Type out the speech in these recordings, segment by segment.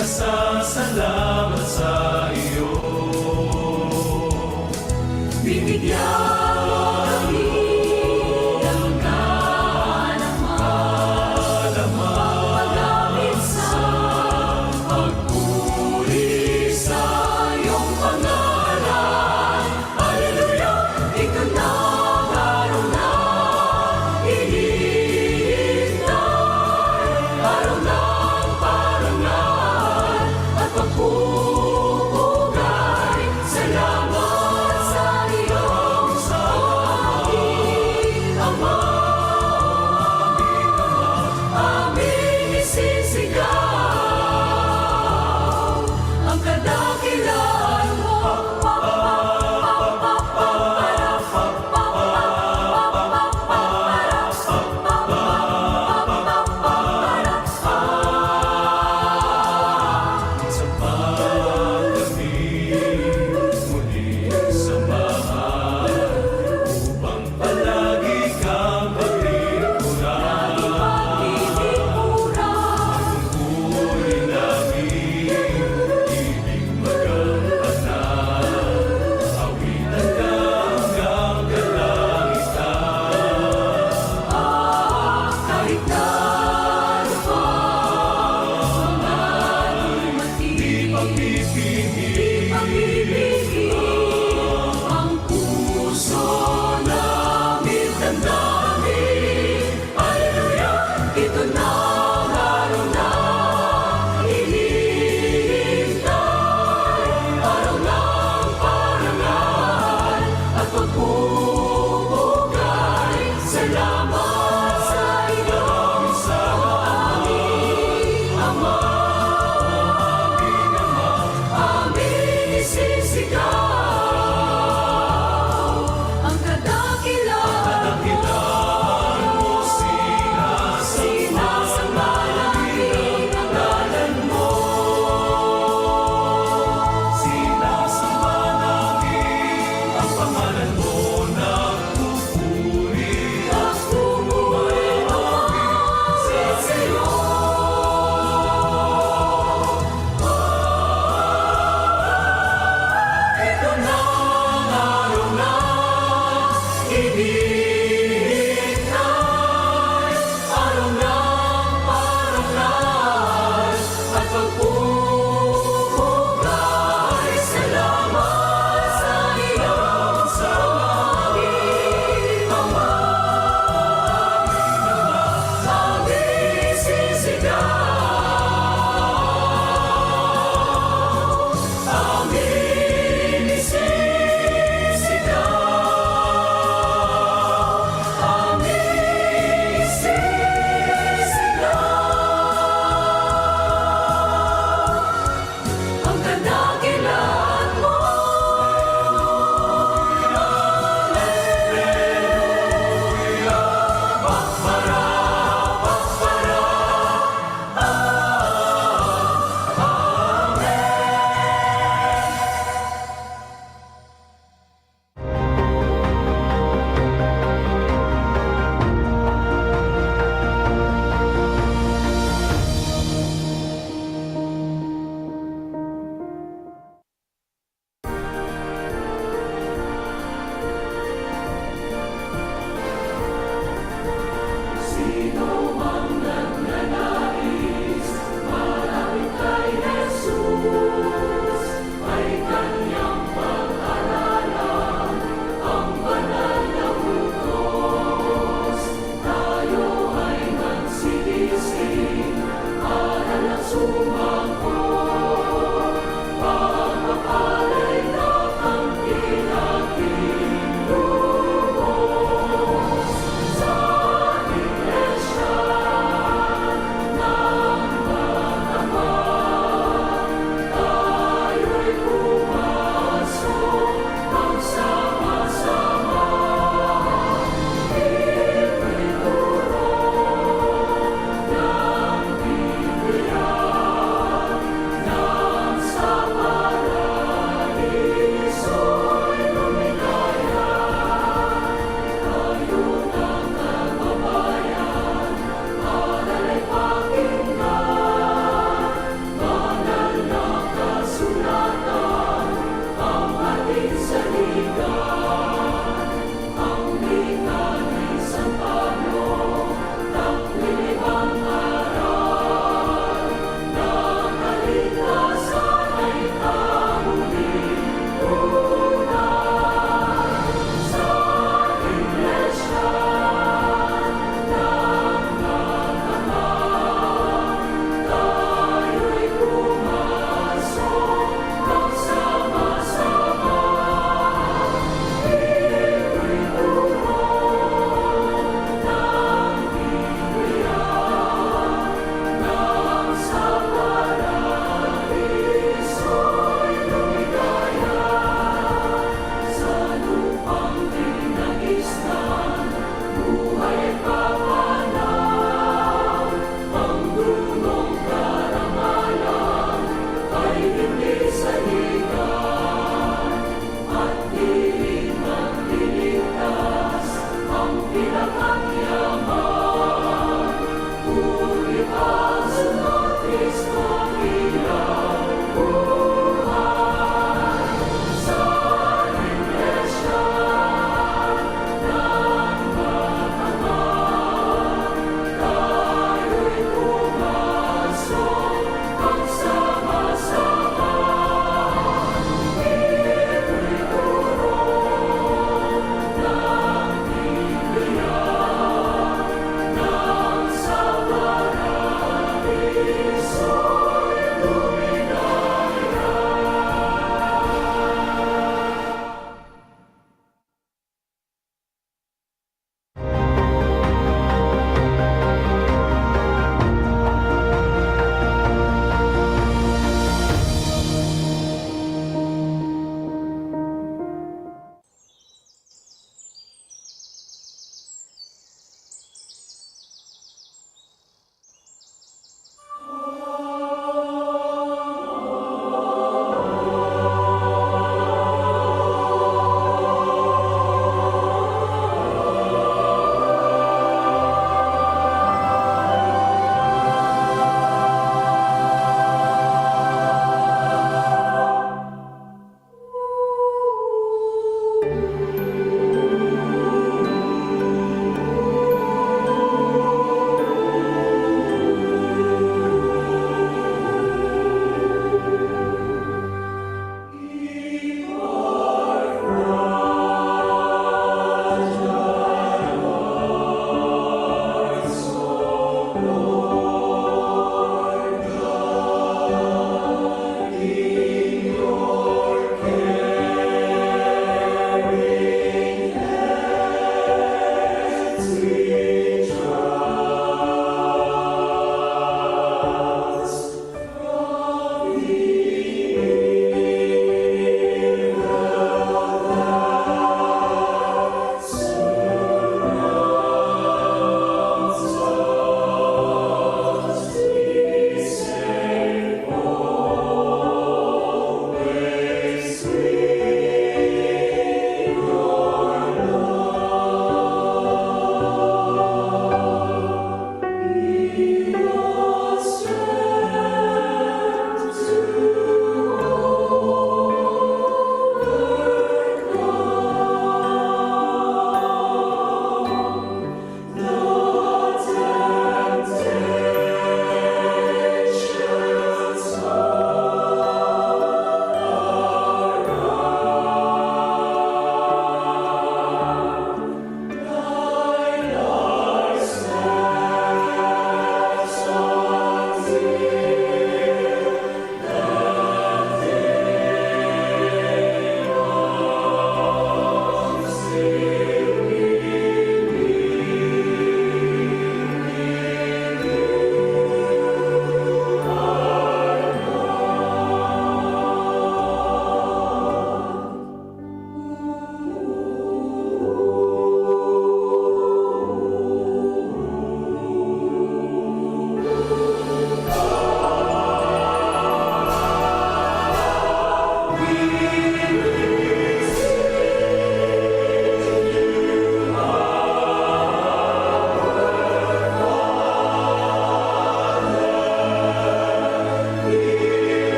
Pasasalamat sa iyo. Binigyan mo kami ng kaalaman Paggamit sa pagpuri sa iyong pangalan. Hallelujah! Ikaw na araw na hinihintay, araw ng parangal at pagpupugay. Salamat sa iyo,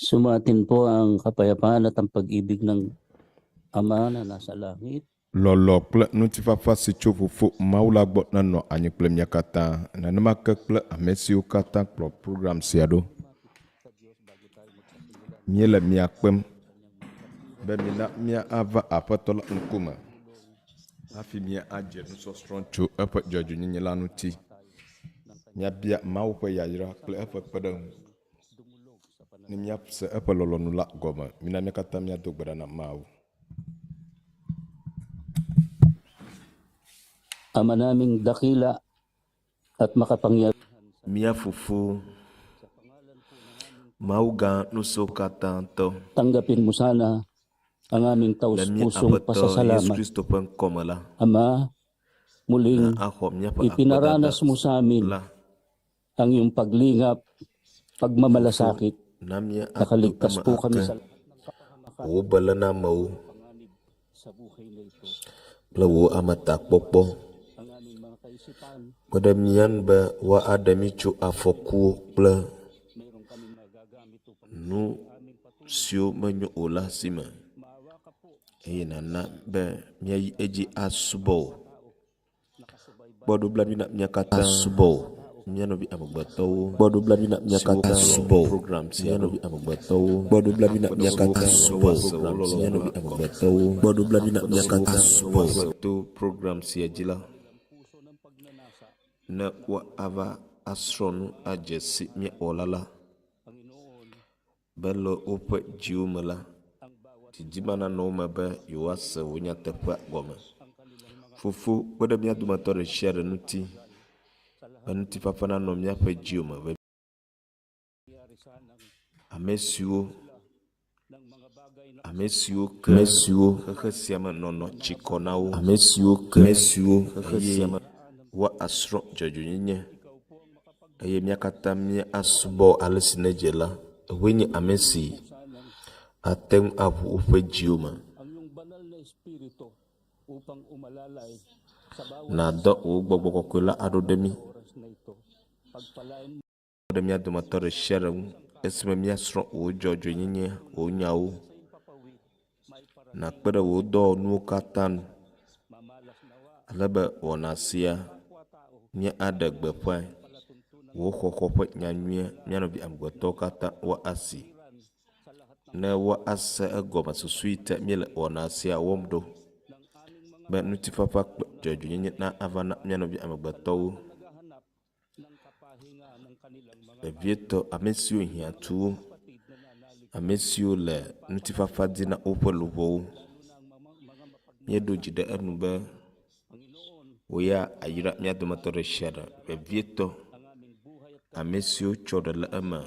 Sumatin po ang kapayapaan at ang pag-ibig ng Ama na nasa langit. Lɔlɔ̃ kple ŋutifafa si tso Fofo Mawu la gbɔ nenɔ anyi kple mía katã, nenema ke kple ame siwo katã kplɔ program sia ɖo. Míele mia kpem be mina míava Aƒetɔ la ŋkume hafi míadze nusɔsrɔ̃ tso eƒe dzɔdzɔenyenye la ŋuti. Míabia Mawu ƒe yayra kple eƒe kpeɖeŋu ne míase eƒe lɔlɔ̃nu la gɔme. Mina mía katã míado gbe ɖa na Mawu. Ama naming dakila at makapangyarihan. Mía Fofo, Mawu gã ŋusẽwo katã tɔ, Tanggapin mo sana ang aming le taus mía pusong Aƒetɔ Yesu pasasalamat. Kristo ƒe ŋkɔme la, Ama, muling na axɔ míaƒe akpedada ipinaranas mo sa amin la. ang iyong paglingap, pagmamalasakit. Na mía ato Nakaligtas eme po kami ake sa lahat ng kapahamakan wò belénamewo panganib sa buhay na ito. kple wò ametakpɔkpɔ. Ang aming mga kaisipan, Kpe ɖe mía ŋu be woaɖe mí tso afɔkuwo kple mayroon kaming magagamit upang nu aming patuloy. siwo menyo o la si me. Maawa ka po Eye nàna be míayi edzi asubɔ wò. nakasubaybay Kpɔ nublanui na mía katã asubɔ wò. mía nɔvi amegbetɔwo Kpɔ nublanui na mía siwo katã kplɔ subɔ wò. program sia Mía ɖo. nɔvi amegbetɔwo. Kpɔ nublanui na mía Siwo katã kplɔ subɔ wò. woase wò Mía lɔlɔ̃nu nɔvi la gɔme. amegbetɔwo. Kpɔ nublanui na mía Siwo katã kplɔ subɔ wò. woase to program sia dzi la, puso ng pagnanasa, ne woava asrɔ̃ nu adze si mía Wɔla la Panginoon, be le woƒe dziwo me la, ang bawat didi ma nanɔ wo me be yewoase wò nyateƒea gɔme. ang kanilang mga Fofo, kpe ɖe mía dometɔ ɖe sia ɖe ŋuti sa lahat be ŋutifafa nanɔ míaƒe dziwo me vevie. nangyari sanang Ame siwo ng mga bagay na ame siwo ke Ame siwo xexe sia me nɔnɔ tsi kɔ na wo ame siwo ke ame siwo xexe sia me woasrɔ̃ dzɔdzɔenyenye ikaw po ang makapag eye mía katã míasubɔ ale si nedze la, ewoe nye ame si sanang ate ŋu aʋu woƒe dziwo me. ang iyong banal na espiritu upang umalalay sa bawat Nàdɔ wò gbɔgbɔ kɔkɔe la aɖo ɖe mí oras na ito. Pagpalain mo ɖe mía dometɔ ɖe sia ɖe ŋu esime míasrɔ̃ wò dzɔdzɔenyenye, wò nyawo. sa impapawid, may parating Nàkpe ɖe wò dɔwɔnuwo katã nu mamalas nawa ale be wɔna sia kapwa-tao míaɖe gbeƒãe palatuntunan wò xɔxɔ ƒe nyanyuie mía nɔvi amegbetɔwo katã woasi. sa lahat ng Ne woase egɔme susu yi te míele wɔna sia wɔm ɖo ng aming mga be ŋutifafa kple dzɔdzɔenyenye na ava na mía nɔvi amegbetɔwo. naghahanap ng kapahinga ng kanilang mga Vevietɔ ame siwo hiã tu wo, kapatid na nanalig ame siwo le ŋutifafa dim na woƒe luʋɔwo. lalo na ang mga, mga mapag Míeɖo dzi ɖe enu be Panginoon, wò ya ayra mía dometɔ ɖe sia ɖe. Vevietɔ ang aming buhay at ame siwo tsɔ ɖe le eme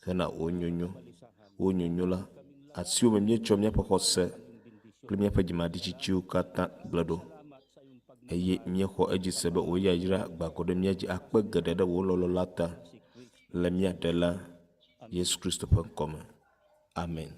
hena wò nyonyo, kabalisahan wò nyonyo la, asiwò me míetsɔ míaƒe xɔse kple míaƒe dzimaɖitsitsiwo katã gblẽ ɖo. salamat sa iyong pag Eye míexɔ edzi se be wò yayra gbã go ɖe mía dzi akpe geɖe ɖe wò lɔlɔ̃ la ta si Kristo. le mía Ɖela Yesu Kristo ƒe ŋkɔme. Amen.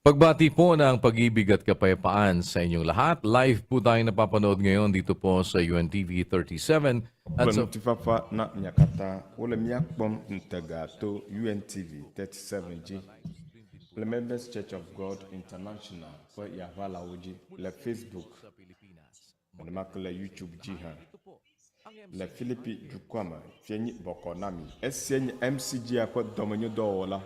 Pagbati po ng pag-ibig at kapayapaan sa inyong lahat. Live po tayo napapanood ngayon dito po sa UNTV 37 at Kple sa ŋutifafa na mia katã wole mía kpɔm ŋutega to UNTV 37 dzi kple Members Church of God International ƒe yaʋalawo dzi le Facebook nenema ke le YouTube dzi hã. Le Philippi dukɔa me fienyi bɔkɔ na mi. Esia nye MCGa ƒe dɔmenyodɔwɔla.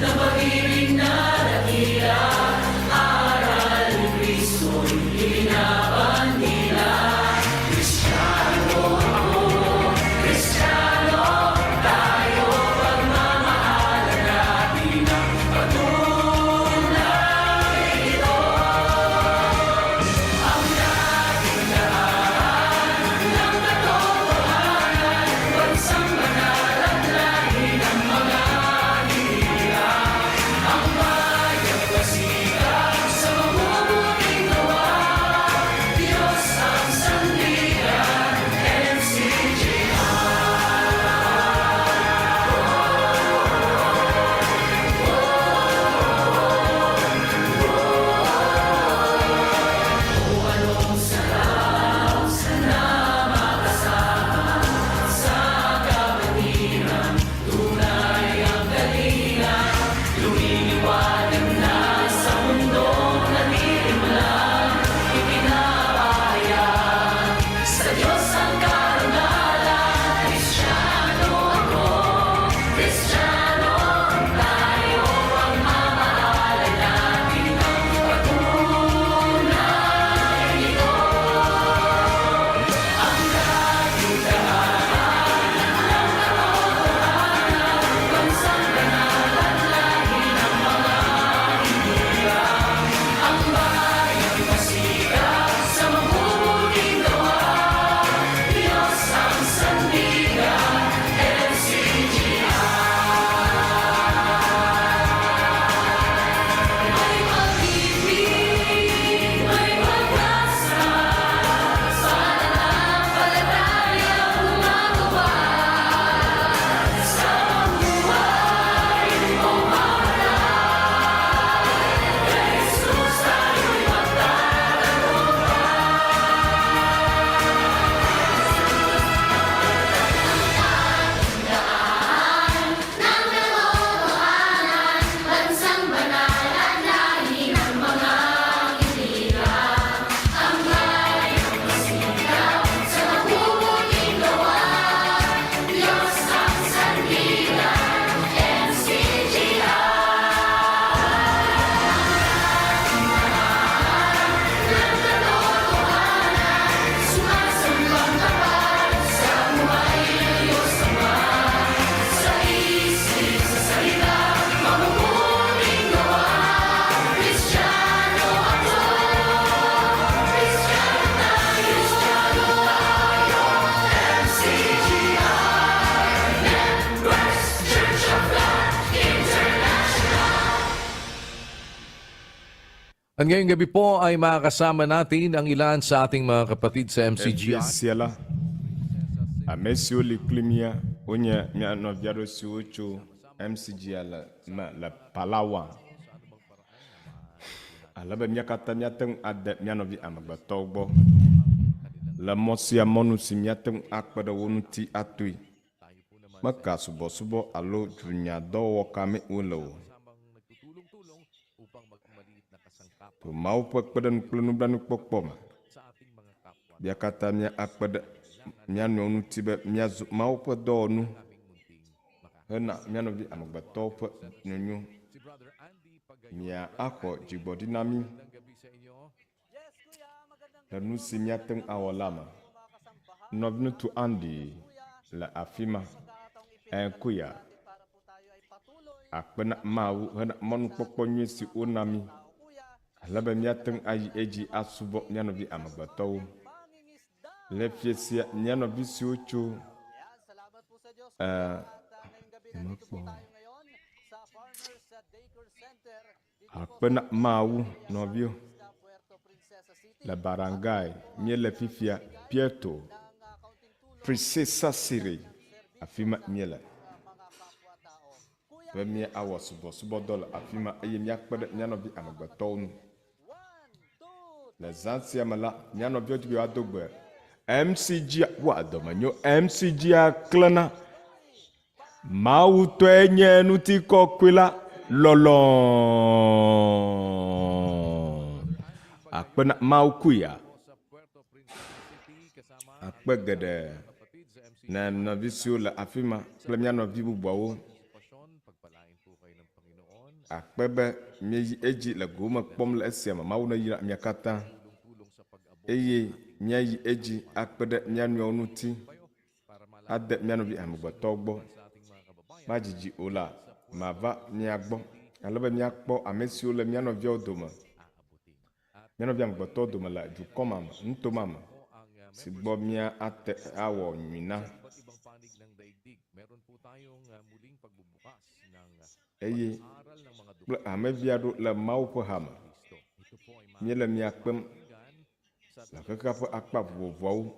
Ng pag-ibig na dakila, araw At ngayong gabi po ay makakasama natin ang ilan sa ating mga kapatid sa MCGI. Efie sia la, ame siwo li kpli mía wonye mía nɔvi aɖewo siwo tso MCGI le me le Palawan. Ale be mía katã míate ŋu ade mía nɔvi amegbetɔwo gbɔ le mɔ sia mɔnu si míate ŋu akpe ɖe wo ŋuti atoe. Meka subɔsubɔ alo dunyadɔwɔwɔ ka mee wole o. To Mawu ƒe kpeɖeŋu kple nublanuikpɔkpɔ me, mía katã míakpe ɖe mía nɔewo ŋuti be míazu Mawu ƒe dɔwɔnu hena mía nɔvi amegbetɔwo ƒe nyonyo. Miaxɔ dzigbɔɖi na mí le nu si míate ŋu awɔ la me. Nɔviŋutsu Andy le afi ma. Ẽ, kuya. Akpe na Mawu hena mɔnukpɔkpɔ nyui si wona mí ale be míate ŋu ayi edzi asubɔ mía nɔvi amegbetɔwo. Le fiẽ sia, mía nɔvi siwo tso e, mekpɔ Akpe na Mawu, nɔviwo. Le Barangay, míele fifia, Puerto Princesa City, afi ma míele. Be míawɔ subɔsubɔdɔ le afi ma eye míakpe ɖe mía nɔvi amegbetɔwo ŋu. Le zã sia me la, mía nɔviwo di be yewoado gbe MCG wa dɔmenyo MCG klẽna. Mawu tɔe nye ŋutikɔkɔe la lɔlɔ̃. Akpe na Mawu kuya. Akpe geɖe na nɔvi siwo le afi ma kple mía nɔvi bubuawo. Akpe be mieyi edzi le gome kpɔm le esia me. Mawu neyra mia katã eye míayi edzi akpe ɖe mía nɔewo ŋuti ade mía nɔvi amegbetɔwo gbɔ. Madzidzi o la, mava mia gbɔ ale be míakpɔ ame siwo le mía nɔviawo dome, mía nɔvi amegbetɔwo dome le dukɔ ma me, nuto ma me, si gbɔ míate awɔ nyui na. Eye kple hamevi aɖewo le Mawu ƒe hame. Míele mia kpem le xexea ƒe akpa vovovoawo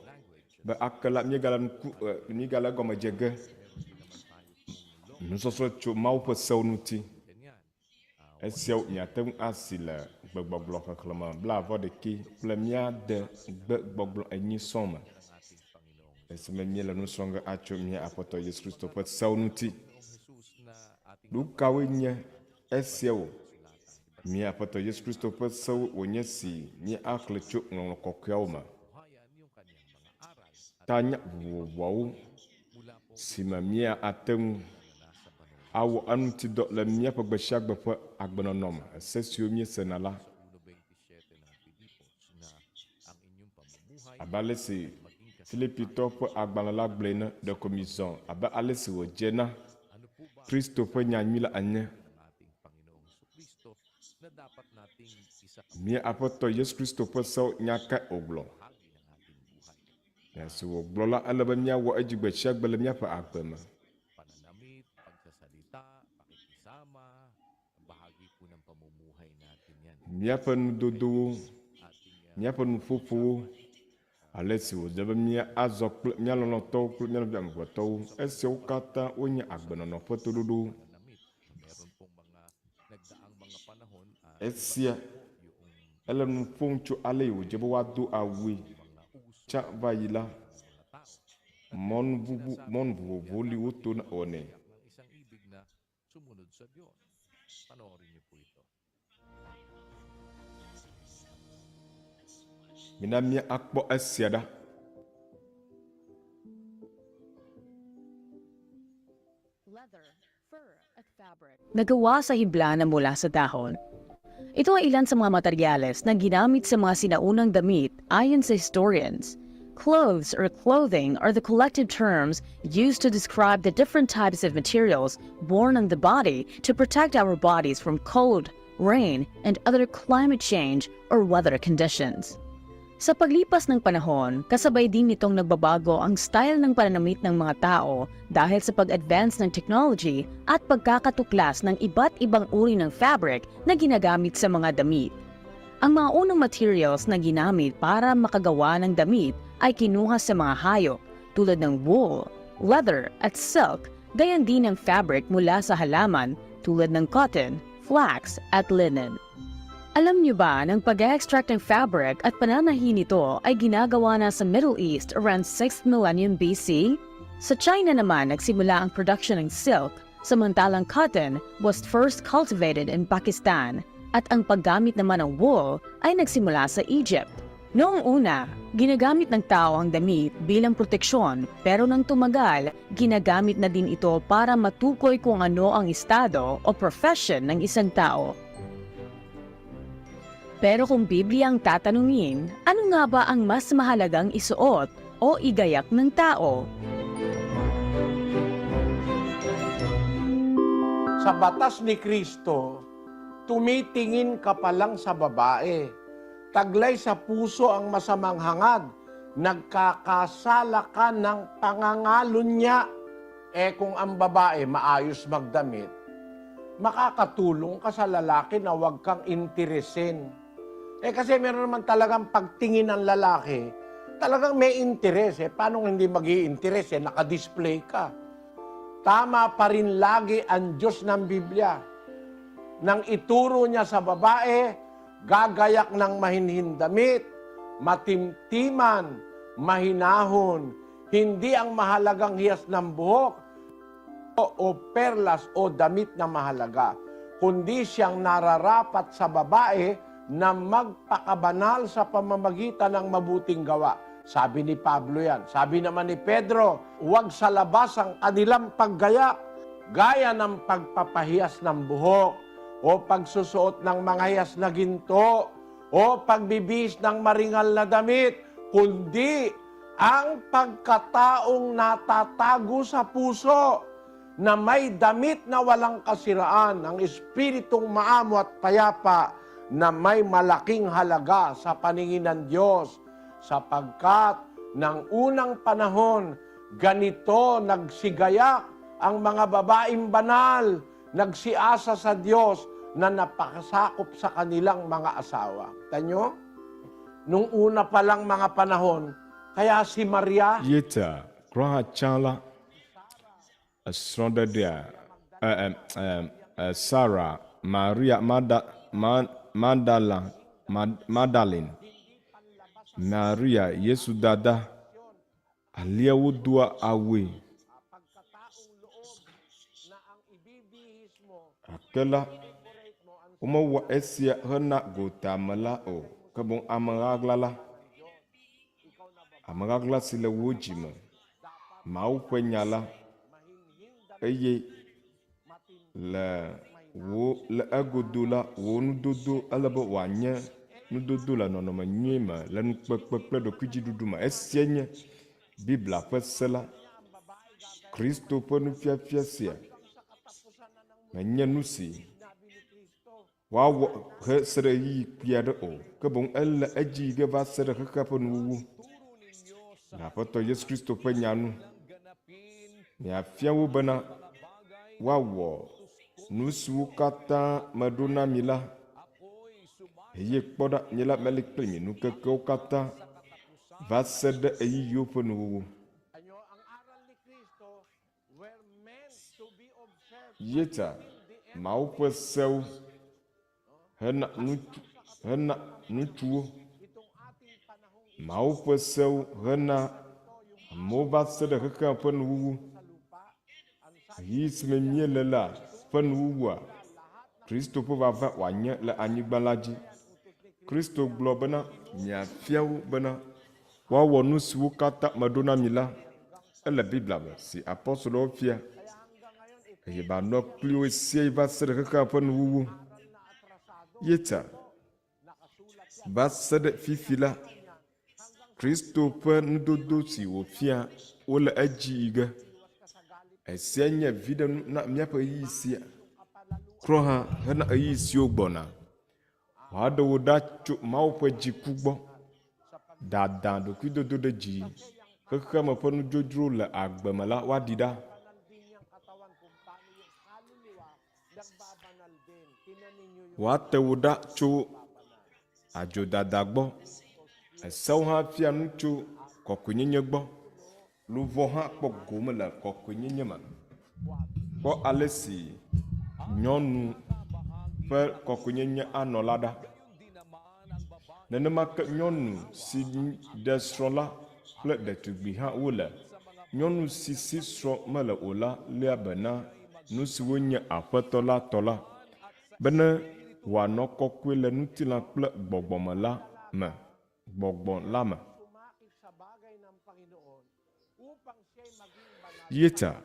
be ake la míegale ŋku míegale egɔme dze ge nusɔsrɔ̃ tso Mawu ƒe sewo ŋuti. Esiawo miate ŋu asi le gbegbɔgblɔ xexlẽme blaeve-vɔ-ɖekɛ kple mía de gbegbɔgblɔ enyi sɔŋ me esime míele nu srɔ̃ ge atso mía Aƒetɔ Yesu Kristo ƒe sewo ŋuti. Nu kawoe nye esiawo? Mía Aƒetɔ Yesu Kristo ƒe sewo wònye si míaxlẽ tso Ŋɔŋlɔ Kɔkɔeawo me. Tanya vovovoawo si me míate ŋu awɔ eŋutidɔ le míaƒe gbesiagbe ƒe agbenɔnɔ me, se siwo míesena la, abe ale si Filipitɔwo ƒe agbalẽ la gblɔe ene, ɖeko mizɔ abe ale si wòdze na Kristo ƒe nyanyui la ene. Mía Aƒetɔ Yesu Kristo ƒe sewo nya kae wògblɔ? Nya si wògblɔ la, ele be míawɔ edzi gbe sia gbe le míaƒe agbe me. Míaƒe nudodowo, míaƒe nuƒoƒowo, ale si wòdze be míazɔ kple mía lɔlɔ̃tɔwo kple mía nɔvi amegbetɔwo, esiawo katã wonye agbenɔnɔ ƒe toɖoɖowo. Esia ele nu ƒom tso ale yi wòdze be woado awui. Tsã va yi la, mɔnu bubu, mɔnu vovovowo li wotona wɔnɛ. Mina míakpɔ esia ɖa. Nagawa sa hibla na mula sa dahon. Ito ay ilan sa mga materyales na ginamit sa mga sinaunang damit ayon sa historians. Clothes or clothing are the collective terms used to describe the different types of materials worn on the body to protect our bodies from cold, rain, and other climate change or weather conditions. Sa paglipas ng panahon, kasabay din nitong nagbabago ang style ng pananamit ng mga tao dahil sa pag-advance ng technology at pagkakatuklas ng iba't ibang uri ng fabric na ginagamit sa mga damit. Ang mga unang materials na ginamit para makagawa ng damit ay kinuha sa mga hayop tulad ng wool, leather at silk, gayon din ang fabric mula sa halaman tulad ng cotton, flax at linen. Alam niyo ba ng pag-extract ng fabric at pananahi nito ay ginagawa na sa Middle East around 6th millennium BC? Sa China naman nagsimula ang production ng silk, samantalang cotton was first cultivated in Pakistan at ang paggamit naman ng wool ay nagsimula sa Egypt. Noong una, ginagamit ng tao ang damit bilang proteksyon pero nang tumagal, ginagamit na din ito para matukoy kung ano ang estado o profession ng isang tao. Pero kung Biblia ang tatanungin, ano nga ba ang mas mahalagang isuot o igayak ng tao? Sa batas ni Kristo, tumitingin ka pa lang sa babae. Taglay sa puso ang masamang hangad. Nagkakasala ka ng pangangalon niya. Eh kung ang babae maayos magdamit, makakatulong ka sa lalaki na huwag kang interesin. Eh kasi meron naman talagang pagtingin ng lalaki, talagang may interes eh. Paano hindi mag interes eh? Nakadisplay ka. Tama pa rin lagi ang Diyos ng Biblia. Nang ituro niya sa babae, gagayak ng mahinhin damit, matimtiman, mahinahon, hindi ang mahalagang hiyas ng buhok o perlas o damit na mahalaga, kundi siyang nararapat sa babae na magpakabanal sa pamamagitan ng mabuting gawa. Sabi ni Pablo yan. Sabi naman ni Pedro, huwag sa labas ang kanilang paggayak, gaya ng pagpapahiyas ng buhok, o pagsusuot ng mga hiyas na ginto, o pagbibihis ng maringal na damit, kundi ang pagkataong natatago sa puso na may damit na walang kasiraan, ang espiritong maamo at payapa na may malaking halaga sa paningin ng Diyos, sapagkat ng unang panahon, ganito nagsigayak ang mga babaeng banal, nagsiasa sa Diyos na napakasakop sa kanilang mga asawa. Tanyo, nung una pa lang mga panahon, kaya si Maria, Yeta kura hã tsã la, esrɔ̃ɖeɖea, e, e, e, e, Sara, Maria Mada, Ma, Madala, Ma, Madalin, Maria Yesu dada, alia wodoa awue. Gake la, womewɔ esia hena gotame la o, ke boŋ ame ɣaɣla la. Ame ɣaɣla si le wo dzime, Mawu ƒe nya la, eye le wo le egodo la, wò nudodo ele be wòanye nudodo le nɔnɔme nyui me, le nukpekpe kple ɖokuidziɖuɖu me. Esia nye Biblia ƒe se la. Kristo ƒe nufiafia sia menye nu si woawɔ he se ɖe ɣeyiɣi kpui aɖe o, ke boŋ ele edzi yi ge va se ɖe xexea ƒe nuwuwu. Le Aƒetɔ Yesu Kristo ƒe nya nu, miafia wo bena woawɔ nu siwo katã meɖo na mi la. Eye kpɔ ɖa, nye la meli kpli mi nukekewo katã va se ɖe ɣeyiɣiwo ƒe nuwuwu. Yeta Mawu ƒe sewo hena ŋutsu, hena ŋutsuwo. Mawu ƒe sewo hena amewo va se ɖe xexea ƒe nuwuwu. Ɣeyiɣi si me míele la ƒe nuwuwua, Kristo ƒe vava wòanye le anyigba la dzi. Kristo gblɔ bena, Miafia wo bena woawɔ nu siwo katã meɖo na mi la. Ele Biblia me si apostolowo fia eye manɔ kpli wo ɣesiaɣi va se ɖe xexea ƒe nuwuwu. Yeta, va se ɖe fifi la, Kristo ƒe nudodo si wòfia wole edzi yi ge. Esia nye viɖenu na míaƒe ɣeyiɣi sia, kura hã hena ɣeyiɣi siwo gbɔna. Woaɖe wò ɖa tso Mawu ƒe dziku gbɔ. Dada, ɖokuidodoɖedzi, xexeame ƒe nudzodzro le agbe me la, woaɖi ɖa. Woate wò ɖa tso adzodada gbɔ. Esewo hã fia nu tso kɔkɔenyenye gbɔ. Luʋɔ hã kpɔ gome le kɔkɔenyenye me. Kpɔ ale si nyɔnu ƒe kɔkɔenyenye anɔ la ɖa. Nenema ke nyɔnu si ɖe srɔ̃ la kple ɖetugbui hã wole. Nyɔnu si si srɔ̃ mele o la léa be na nu siwo nye Aƒetɔ la tɔ la, bene wòanɔ kɔkɔe le ŋutilã kple gbɔgbɔ me la me. Gbɔgbɔ la me. Yeta,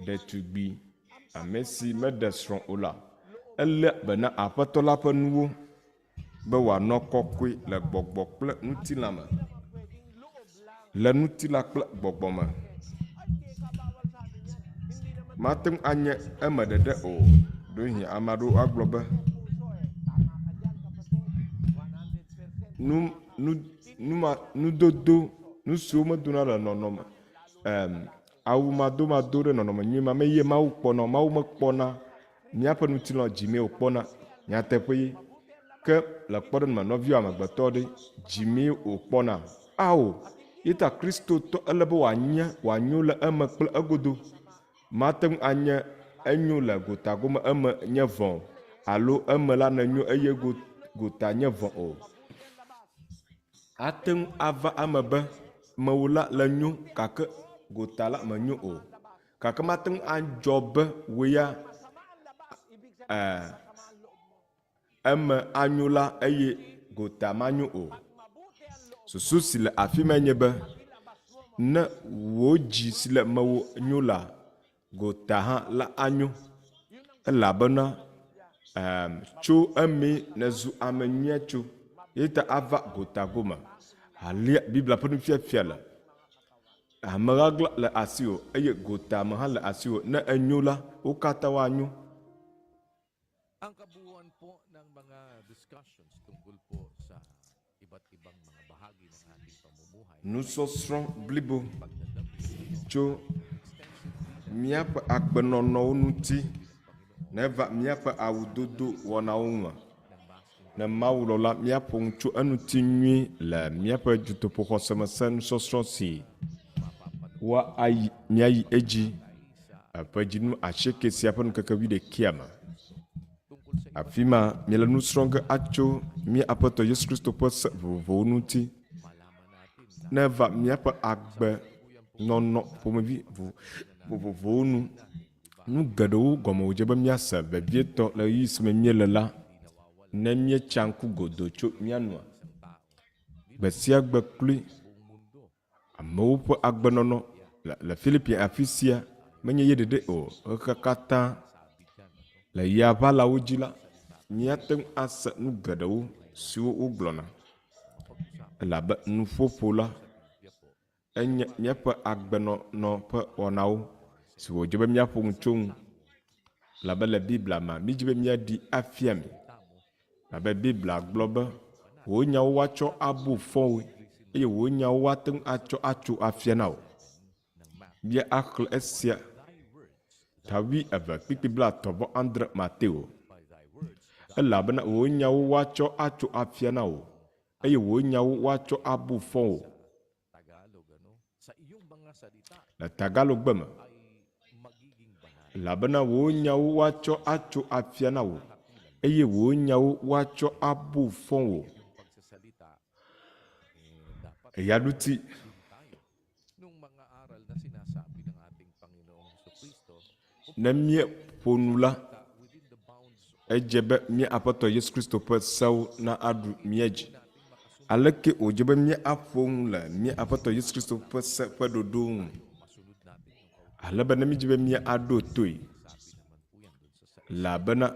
ɖetugbi, ame si meɖe srɔ̃ o la, eléa be na Aƒetɔ la ƒe nuwo be wòanɔ kɔkɔe le gbɔgbɔ kple ŋutilã me. Le ŋutilã kple gbɔgbɔ me. Mate ŋu anye eme ɖeɖe o. Ɖewohĩ ame aɖewo agblɔ be, nu, nu, nu ma, nudodo, nu siwo medona le nɔnɔme, em, awu madomado ɖe nɔnɔme nyui ma me ye Mawu kpɔna o. Mawu mekpɔna míaƒe ŋutilã dzimee wòkpɔna. Nyateƒe ye. Ke le kpɔɖeŋu me, nɔviwò amegbetɔ ɖe, dzimee wòkpɔna? Ao! Ye ta Kristotɔ ele be wòanye, wòanyo le eme kple egodo. Mate ŋu anye enyo le gotagome eme nye vɔ̃ o, alo eme la nenyo eye go, gota nye vɔ̃ o. Ate ŋu ava eme be mewò la le nyo gake gota la menyo o. Gake mate ŋu adzɔ be wò ya e, eme anyo la eye gota manyo o. Susu si le afi mae nye be, ne wò dzi si le mewò nyo la, gota hã la anyo. Elabena em, tso emee nèzu ame nyuia tso, eya ta ava gota gome. Alea Biblia ƒe nufiafia le. Ame ɣaɣla le asiwò eye gota me hã le asiwò. Ne enyo la, wo katã woanyo. Ang kabuuan po ng mga discussions tungkol po sa iba't ibang mga bahagi ng ating pamumuhay Nusɔsrɔ̃ blibo tso míaƒe agbenɔnɔwo ŋuti neva míaƒe awudodo wɔnawo ŋua? Ne Mawu lɔ̃ la, míaƒo nu tso eŋuti nyuie le míaƒe dutoƒoxɔsemese nusɔsrɔ̃ si woayi míayi edzi ƒe dzinu asieke sia ƒe ŋkeke wuiɖekɛa me. Afi ma míele nu srɔ̃ ge atso mía Aƒetɔ Yesu Kristo ƒe se vovovowo ŋuti ne eva míaƒe agbe nɔnɔ ƒomevi vovovowo nu. Nu geɖewo gɔme wòdze be míase, vevietɔ le ɣeyiɣi si me míele la, ne míetsa ŋku godoo tso mía nua. Gbe sia gbe kloe, amewo ƒe agbenɔnɔ le, le Philippines afi sia menye ye ɖeɖe o, xexea katã. Le yaʋalawo dzi la, míate ŋu ase nu geɖewo siwo wogblɔna, elabe nuƒoƒo la enye míaƒe agbenɔnɔ ƒe wɔnawo si wòdze be míaƒo nu tso ŋu. Elabe le Biblia mea, mídi be míaɖi afia mi. Elabe Biblia gblɔ be, Wò nyawo woatsɔ abu fɔ wòe, eye wò nyawo woate ŋu atsɔ atso afia na wò. Míaxlẽ esia ta wuieve kpukpui blaetɔ̃ vɔ adre Mateo. Elabena wò nyawo woatsɔ atso afia na wò, eye wò nyawo woatsɔ abu fɔ wò. Le Tagalogbe me, elabena wò nyawo woatsɔ atso afia na wò, eye wò nyawo woatsɔ abu fɔ wò. Eya ŋuti Ne míeƒo nu la, edze be mía Aƒetɔ Yesu Kristo ƒe sewo naɖu mía dzi. Aleke wòdze be míaƒo nu le mía Aƒetɔ Yesu Kristo ƒe se ƒe ɖoɖowo ŋu? Ale be ne mídi be míaɖo toe, elabena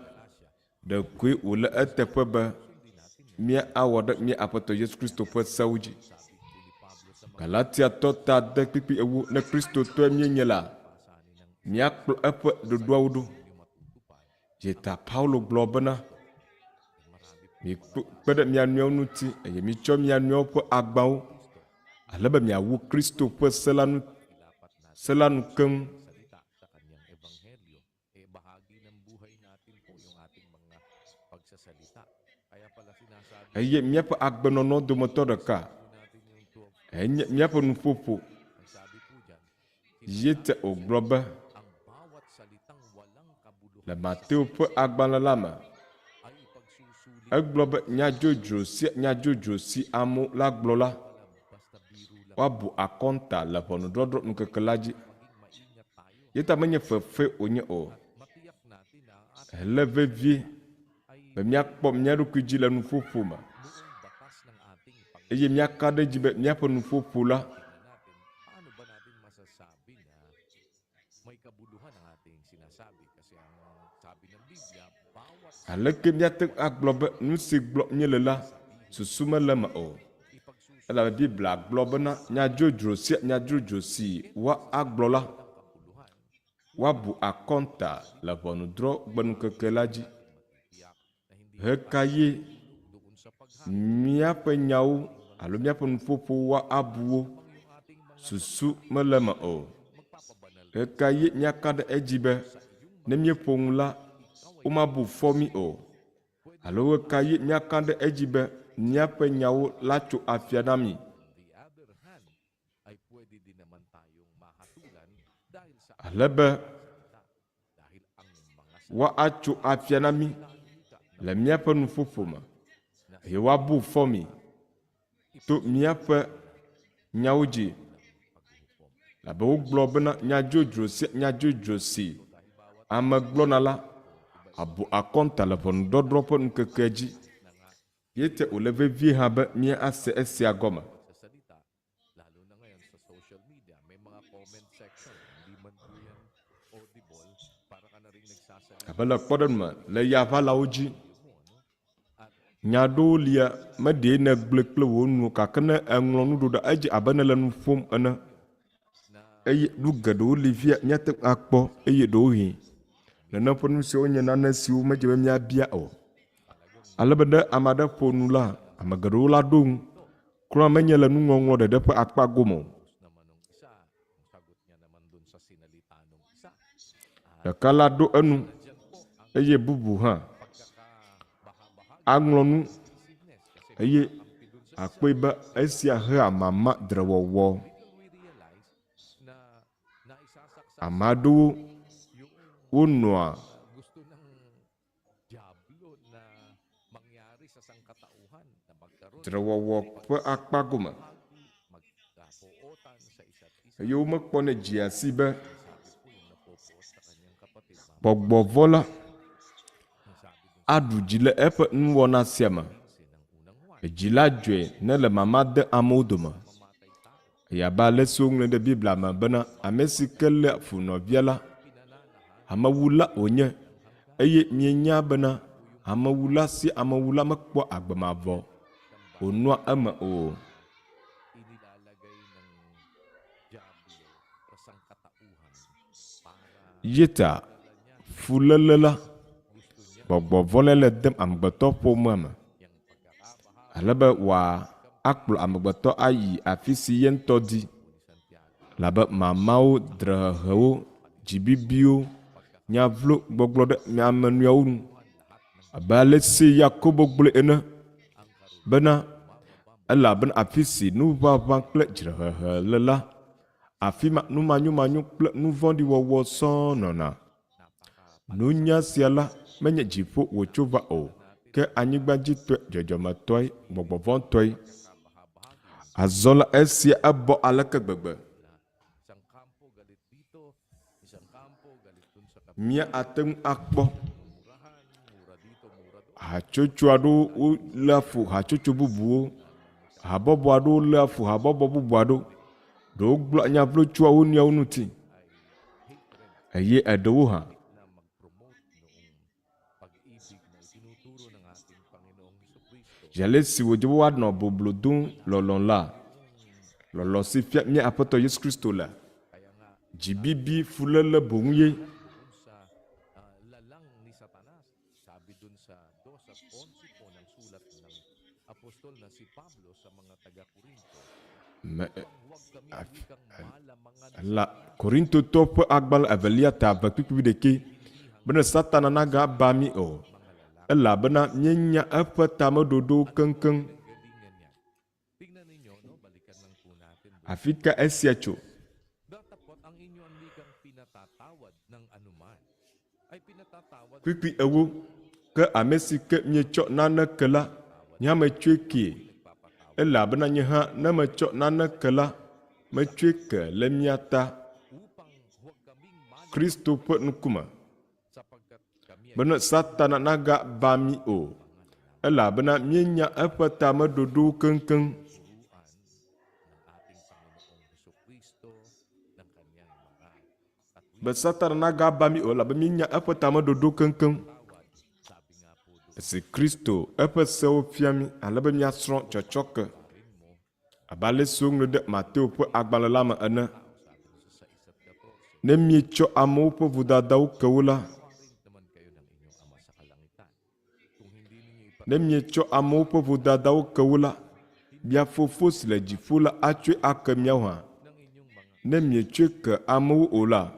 Ɖekoe wòle eteƒe be míawɔ ɖe mía Aƒetɔ Yesu Kristo ƒe sewo dzi. Galatiatɔ ta de kpikpi ewo, Ne Kristotɔe míenye la, míakplɔ eƒe ɖoɖoawo ɖo. Yeta Paulo gblɔ bena, Mikpe ɖe mia nɔewo ŋuti eye mitsɔ mia nɔewo ƒe agbawo, ale be miawu Kristo ƒe se la nu, se la nu keŋ. Eh, bahagi ng buhay natin po yung ating mga pagsasalita. Kaya pala Eye míaƒe agbenɔnɔ dometɔ ɖeka enye míaƒe nuƒoƒo. Ye te wògblɔ be le Mateo ƒe agbalẽ la me, egblɔ be nya dzodzro sia nya dzodzro si amewo la gblɔ la, woabu akɔnta le ʋɔnudɔdrɔ̃ ŋkeke la dzi. Ye ta menye fefe wònye o. Ele vevie be míakpɔ mía ɖokui dzi le nuƒoƒo me eye míaka ɖe edzi be míaƒe nuƒoƒo la Aleke míate ŋu agblɔ be nu si gblɔm míele la susu mele eme o? Elabe Biblia gblɔ bena nya dzodzro sia nya dzodzro si woagblɔ la, woabu akɔnta le ʋɔnudrɔ̃gbeŋkeke la dzi. Ɣekaɣie míaƒe nyawo alo míaƒe nuƒoƒowo woabu wo? Susu mele eme o. Ɣekaɣie míaka ɖe edzi be ne míeƒo nu la, womabu fɔ mí o? Alo ɣekaɣie míaka ɖe edzi be míaƒe nyawo latso afia na mí? Ale be woatso afia na mí le míaƒe nuƒoƒo me, eye woabu fɔ mí to míaƒe nyawo dzi. Labe wogblɔ bena nya dzodzro sia nya dzodzro si ame gblɔna la, abu akɔnta le ʋɔnudɔdrɔ̃ ƒe ŋkekea dzi. Ye te wòle vevie hã be míase esia gɔme. Abe le kpɔɖeŋu me, le yaʋalawo dzi, nya aɖewo lia, meɖee nègblɔe kple wò nu o, gake ne èŋlɔ nu ɖo ɖa, edze abe nèle nu ƒom ene. Eye nu geɖewo li fia míate ŋu akpɔ eye ɖewohĩ nenem ƒe nu siawo nye nane siwo medze be míabia o. Ale be ne ame aɖe ƒo nu la, ame geɖewo la ɖo ŋu. Kura menye le nuŋɔŋlɔ ɖeɖe ƒe akpa gome o. Ɖeka la ɖo enu eye bubu hã aŋlɔ nu eye akpɔe be esia hea mama dzrewɔwɔ. Ame aɖewo wonɔa dzrewɔwɔ ƒe akpa gome eye womekpɔnɛ dzea sii be gbɔgbɔ vɔ̃ la aɖu dzi le eƒe nuwɔna sia me. Edzi la dzɔe ne le mama de amewo dome. Eye abe ale si woŋlɔe ɖe Biblia me bena, Ame si ke léa fu nɔvia la, amewula wònye, eye mienya bena amewula sia amewula mekpɔa agbe mavɔ wònɔa eme o. Ye ta fuléle la, gbɔgbɔ vɔ̃ lae le dem amegbetɔƒomea me. Ale be wòakplɔ amegbetɔ ayi afi si ye ŋutɔ di, elabe mamawo, dzrehehewo, dzibibiwo, nya vlo gbɔgblɔ ɖe ame nɔewo ŋu, abe ale si Yakobo gblɔe ene bena, Elabena afi si nuʋaʋã kple dzrehehe le la, afi ma numanyomanyo kple nuvɔ̃ɖi wɔwɔ sɔŋ nɔna. Nunya sia la menye dziƒo wòtso va o, ke anyigbadzitɔe, dzɔdzɔmetɔe, gbɔgbɔ vɔ̃tɔe. Azɔ la, esia ebɔ aleke gbegbe? Míate ŋu akpɔ hatsotso aɖewo woléa fu hatsotso bubuwo, habɔbɔ aɖewo léa fu habɔbɔ bubu aɖewo, ɖewo gblɔa nya vlo tsoa wo nɔewo ŋuti. Eye eɖewo hã, zi ale si wòdze be woanɔ boblo dom lɔlɔ̃ la, lɔlɔ̃ si fia mía Aƒetɔ Yesu Kristo le, dzibibi, fuléle boŋ ye. Me, la Korintotɔ ƒe agbalẽ evelia ta eve kpukpui ɖekɛ bene Satana nagaba mí o. Elabena míenya eƒe tameɖoɖowo keŋkeŋ. Afi ka esia tso? Kpukpui ewo, Ke ame si ke mietsɔ nane ke la, nye hã metsɔe kee, elabena nye hã ne metsɔ nane ke la, metsɔe ke le mia ta. Kristo ƒe ŋkume. Bene Satana nagaba mí o, elabena míenya eƒe tameɖoɖowo keŋkeŋ. Be Satana nagaba mí o, elabe míenya eƒe tameɖoɖo keŋkeŋ. Esi Kristo eƒe sewo fia mí ale be míasrɔ̃ tsɔtsɔke abe ale si woŋlɔe ɖe Mateo ƒe agbalẽ la me ene. Ne míetsɔ amewo ƒe vodadawo ke wo la, Ne mietsɔ amewo ƒe vodadawo ke wo la, mia Fofo si le dziƒo la atsɔe ake miawo hã. Ne mietsɔe ke amewo o la,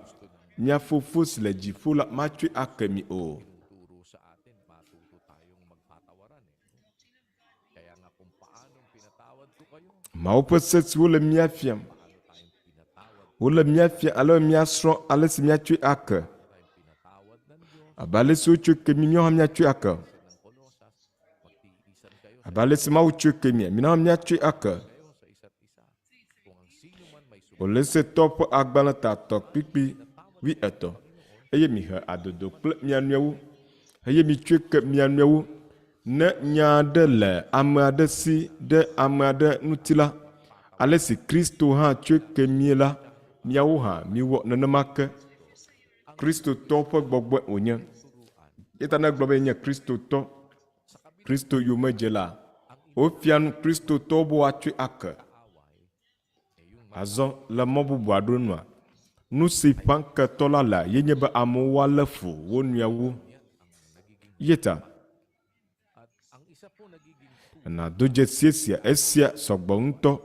mia Fofo si le dziƒo la matsɔe ake mi o. Mawu ƒe se siwo le mía fiam, wole mía fiam ale be míasrɔ̃ ale si míatsɔe ake. Abe ale si wotsɔe ke mí, míawo hã míatsɔe ake. Abe ale si Mawu tsɔe ke mía, míawo hã míatsɔe ake. Kolosetɔ ƒe agbalẽ tatɔ kpikpi wuietɔ̃, eye mihe adodo kple mia nɔewo, eye mitsɔe ke mia nɔewo. Ne nya aɖe le ame aɖe si ɖe ame aɖe ŋuti la, ale si Kristo hã tsɔe ke mie la, miawo hã miwɔ nenema ke. Kristotɔ ƒe gbɔgbɔe wònye. Eya ta ne egblɔ be yenye Kristotɔ, Kristo yomedzela, wofia nu Kristotɔwo be woatsɔe ake. Azɔ le mɔ bubu aɖewo nua, nu si ƒã ketɔ la lea ye nye be amewo woalé fu wo nɔewo. Ye ta nàdo dzesi esia, esia sɔgbɔ ŋutɔ.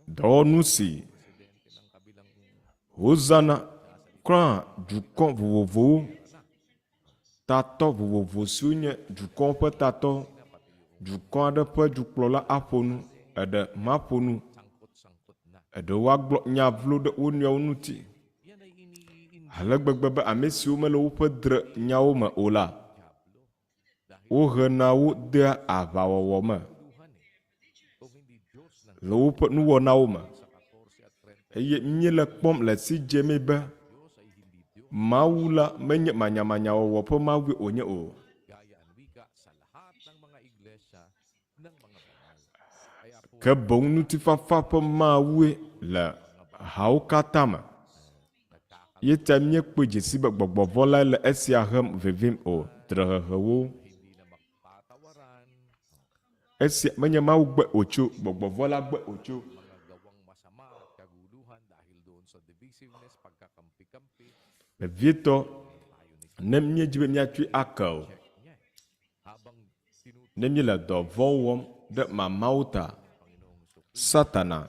Dɔwɔnu si wozãna kura dukɔ vovovowo tatɔ vovovo siwo nye dukɔ ƒe tatɔ, dukɔ aɖe ƒe dukplɔla aƒo nu, eɖe maƒo nu, eɖewo agblɔ nya vlo ɖe wo nɔewo ŋuti ale gbegbe be ame siwo mele woƒe dre nyawo me o la, Wohena wo dea aʋawɔwɔ me le woƒe nuwɔnawo me. Eye míele kpɔm le si dzemee be Mawu la menye manyamanyawɔwɔ ƒe Mawue wònye o. Ke boŋ ŋutifafa ƒe Mawue le hawo katã me. Ye ta míekpɔe dze sii be gbɔgbɔ vɔ̃ lae le esia hem vevim o. Drehehewo. Esia menye Mawu gbɔe wòtso, gbɔgbɔ vɔ̃ la gbɔe wòtso. Vevietɔ ne míedi be míatsɔe ake o. Ne míele dɔ vɔ̃ wɔm ɖe mamawo ta, Satana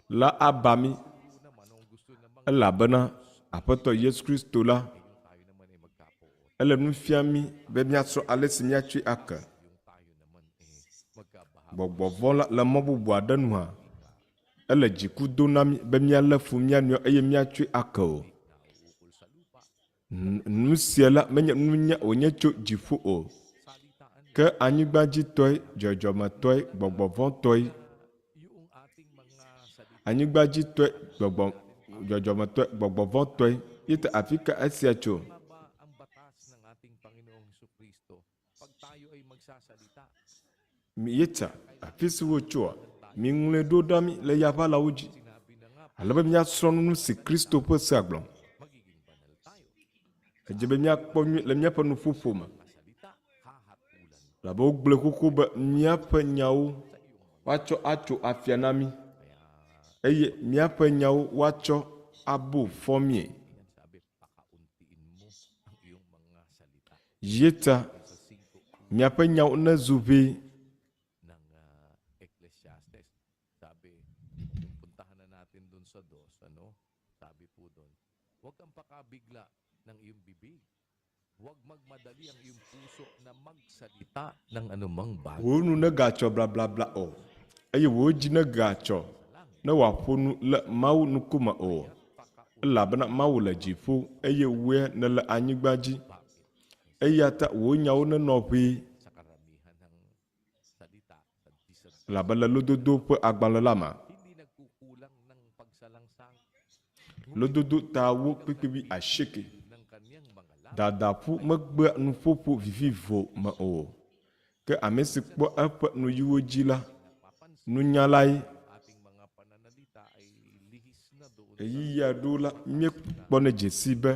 la aba mí, elabena Aƒetɔ Yesu Kristo la, ele nu fiam mí be míasrɔ̃ ale si míatsɔe ake. Gbɔgbɔ vɔ̃ la le mɔ bubu aɖe nu hã, ele dziku dom na mí be míalé fu mía nɔewo eye míatsɔe ake o. Nu sia la menye nunya wònye tso dziƒo o, ke anyigbadzitɔe, dzɔdzɔmetɔe, gbɔgbɔ vɔ̃tɔe. Anyigbadzitɔe, gbɔgbɔ, dzɔdzɔmetɔe, gbɔgbɔ vɔ̃tɔe. Ye ta afi ka esia tso? Míetsa afi si wotsoa, miŋlɔe ɖo ɖa mí le yaʋalawo dzi, ale be míasrɔ̃ nu si Kristo ƒe sea gblɔ. Edze be míakpɔ nyuie le míaƒe nuƒoƒo me, elabe wogblɔe xoxo be míaƒe nyawo woatsɔ atso afia na mí, eye míaƒe nyawo woatsɔ abu fɔ míe. Yeta, miaƒe nyawo nezu ʋɛ. mabigla ng iyong bibig. Huwag magmadali ang iyong puso na magsalita ng anumang bagay. Wò nu negatsɔ blablabla o, eye wò dzi negatsɔ ne wòaƒo nu le Mawu ŋkume o, elabena Mawu le dziƒo eye wòe nèle anyigba dzi. Eya ta wò nyawo nenɔ ʋee. Sa karamihan ng salita sa disad, Elabe le lododo ƒe agbalẽ la me, hindi nagkukulang ng pagsalangsang lododo ta wo kpikpi asieke. ng kanyang mga labi. Dadaƒu megbea nuƒoƒo vivivo me o. Ke ame si kpɔ eƒe nuyiwo dzi la, nunyalae. Ating mga pananalita ay lihis na doon Ɣeyiɣi aɖewo la, míekpɔnɛ dze sii be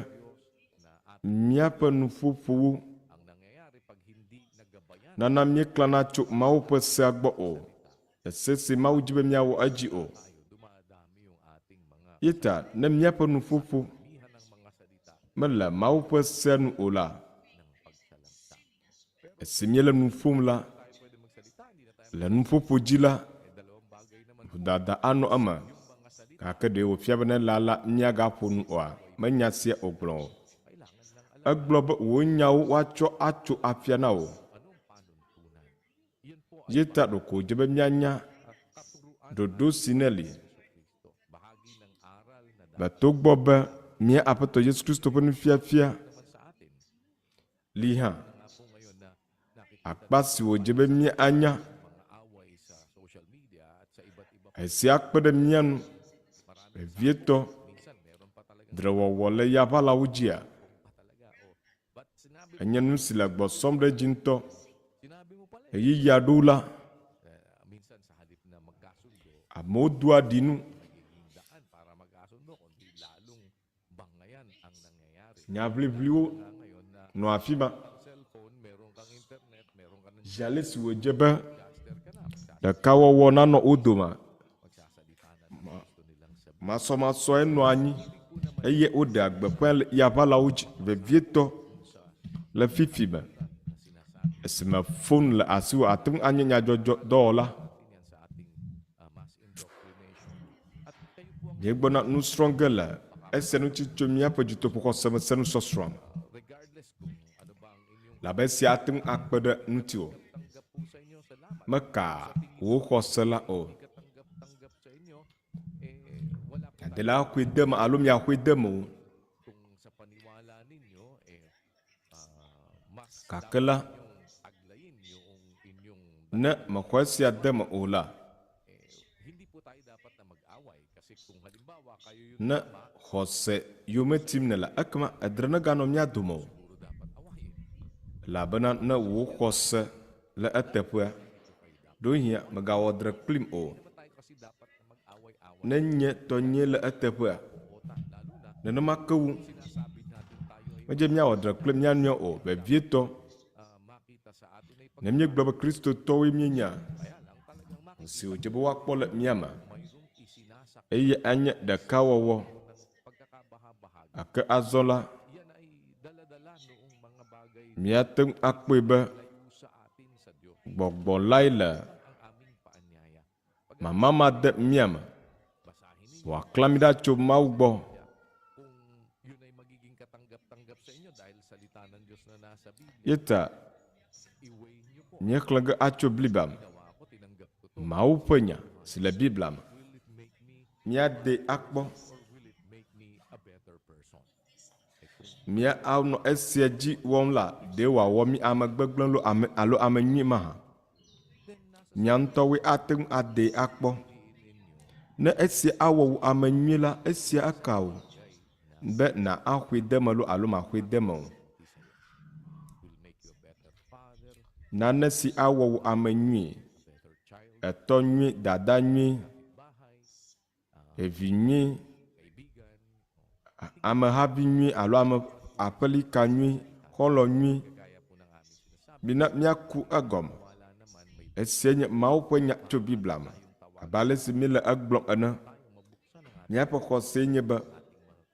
míaƒe nuƒoƒowo ang nangyayari pag hindi nagabayan nana míeklãna tso Mawu ƒe sea gbɔ o. Ese si Mawu dzi be míawɔ edzi o. tayo, dumadami yung ating mga Ye ta ne míaƒe nuƒoƒo mihan ng mga salita mele Mawu ƒe sea nu o la, ng pagsalangsang. esi míele nu ƒom la, Tayo pwede magsalita, hindi na tayo le nuƒoƒo dzi la, eh, dalawang bagay naman vodada anɔ eme. mga salita, Gake ɖe wòfia be ne lala míagaƒo nu oa, menya sia wògblɔ o. kailangan lang alam Egblɔ be wò nyawo woatsɔ atso afia na wò. ano ang panuntunan. Yun po ay Ye ta ɖeko wòdze be míanya katuruan ɖoɖo si ne li. Kristo. Bahagi ng aral na Be togbɔ be mía Aƒetɔ Yesu Kristo ƒe nufiafia dapat naman sa atin. li hã, Nga po ngayon na nakikita akpa si wòdze be míanya mga away sa social media at sa iba't iba esia kpe ɖe mía ŋu vevietɔ minsan meron pa talaga dzrewɔwɔ le yaʋalawo dzia pa talaga o but sinabi enye nu si le gbɔ sɔm ɖe edzi ŋutɔ. sinabi mo pala eh. Ɣeyiɣi aɖewo la, Eh, minsan sa halip na magkasundo amewo doa ɖi nu nagiging daan para magkasundo kundi lalong bangayan ang nangyayari nyaʋliʋliwo Nga ngayon na nɔ afi ma. ang cellphone meron kang internet meron ka ng Zi ale si wòdze be caster ka na ɖekawɔwɔ nanɔ wo dome. magsasalita na ng gusto nilang sabihin Masɔmasɔe nɔ anyi eye woɖea gbeƒã le yaʋalawo dzi vevietɔ le fifi me. Esime fon le asiwò ate ŋu anye nyadzɔdzɔ dɔwɔla. yan sa ating ah, mass indoctrination at kayo po ang Míegbɔna nu srɔ̃ ge le esia ŋuti tso míaƒe dutoƒoxɔsemesenusɔsrɔ̃ me. regardless kung ano ba ang inyong Labe esia ate ŋu akpe ɖe ŋutiwò. tanggap po sa inyo salamat Meka wò xɔse la o. katanggap-tanggap sa inyo eh wala po Adela xɔe de me alo miaxɔe de me o. kung sa paniwala ninyo eh ah, mas Gake la, inyong taglayin yung inyong ne mexɔ esia de me o la, eh, hindi po tayo dapat na mag-away kasi kung halimbawa kayo yung ne xɔse yome tim nèle ekema edre neganɔ mía dome o. siguro dapat awayin Elabena ne wò xɔse le eteƒea, ɖewohĩ mègawɔ dre kplim o. Di ba tayo kasi dapat na mag-away-away Ne nye tɔnye le eteƒea, ota lalo na nenema ke wu sinasabi natin tayo ay medze míawɔ dre kple mía nɔewo o, vevietɔ ah, makita sa atin ay pag ne míegblɔ be kristotɔwoe míenya, kaya lang talagang makita si wòdze be woakpɔ le mía me mayroong isinasak eye anye ɖekawɔwɔ. ng pagkakabahabahagi Gake azɔ la, yan ay dala-dala noong mga bagay míate ŋu akpɔe be layo sa atin sa Diyos gbɔgbɔ lae le ang aming paanyaya mama ma de mía me. basahin ninyo Wòaklã mí ɖa tso Mawu gbɔ. kung yun ay magiging katanggap-tanggap sa inyo dahil salita ng Diyos na nasa Biblia Ye ta i-weigh niyo po míexlẽ ge atso bliba me. ginawa ko tinanggap ko to Mawu ƒe nya si le Biblia me. will it make me Míade akpɔ. or will it make me a better person eh kung Mía anɔ esia dzi wɔm la, ɖe wòawɔ mí ame gbegblẽ loo ame alo ame nyui mahã. then nasa Mía ŋutɔwoe ate ŋu adee akpɔ. sabihin ninyo Ne esia awɔ wò ame nyui la, esia eka wò be na axɔe de me loo alo maxɔe de me o. will make you a better father Nane si awɔ wò ame nyui, a better child etɔ nyui, dada nyui, bahay evi nyui, kaibigan amehavi nyui alo ame aƒelika nyui, xɔlɔ̃ nyui. kagaya po ng aming sinasabi Mina míaku egɔme. wala naman may Esia nye Mawu ƒe nya tso Biblia me. Abe ale si míele egblɔm ene. tayong mabuksan ang ating Míaƒe xɔsee nye be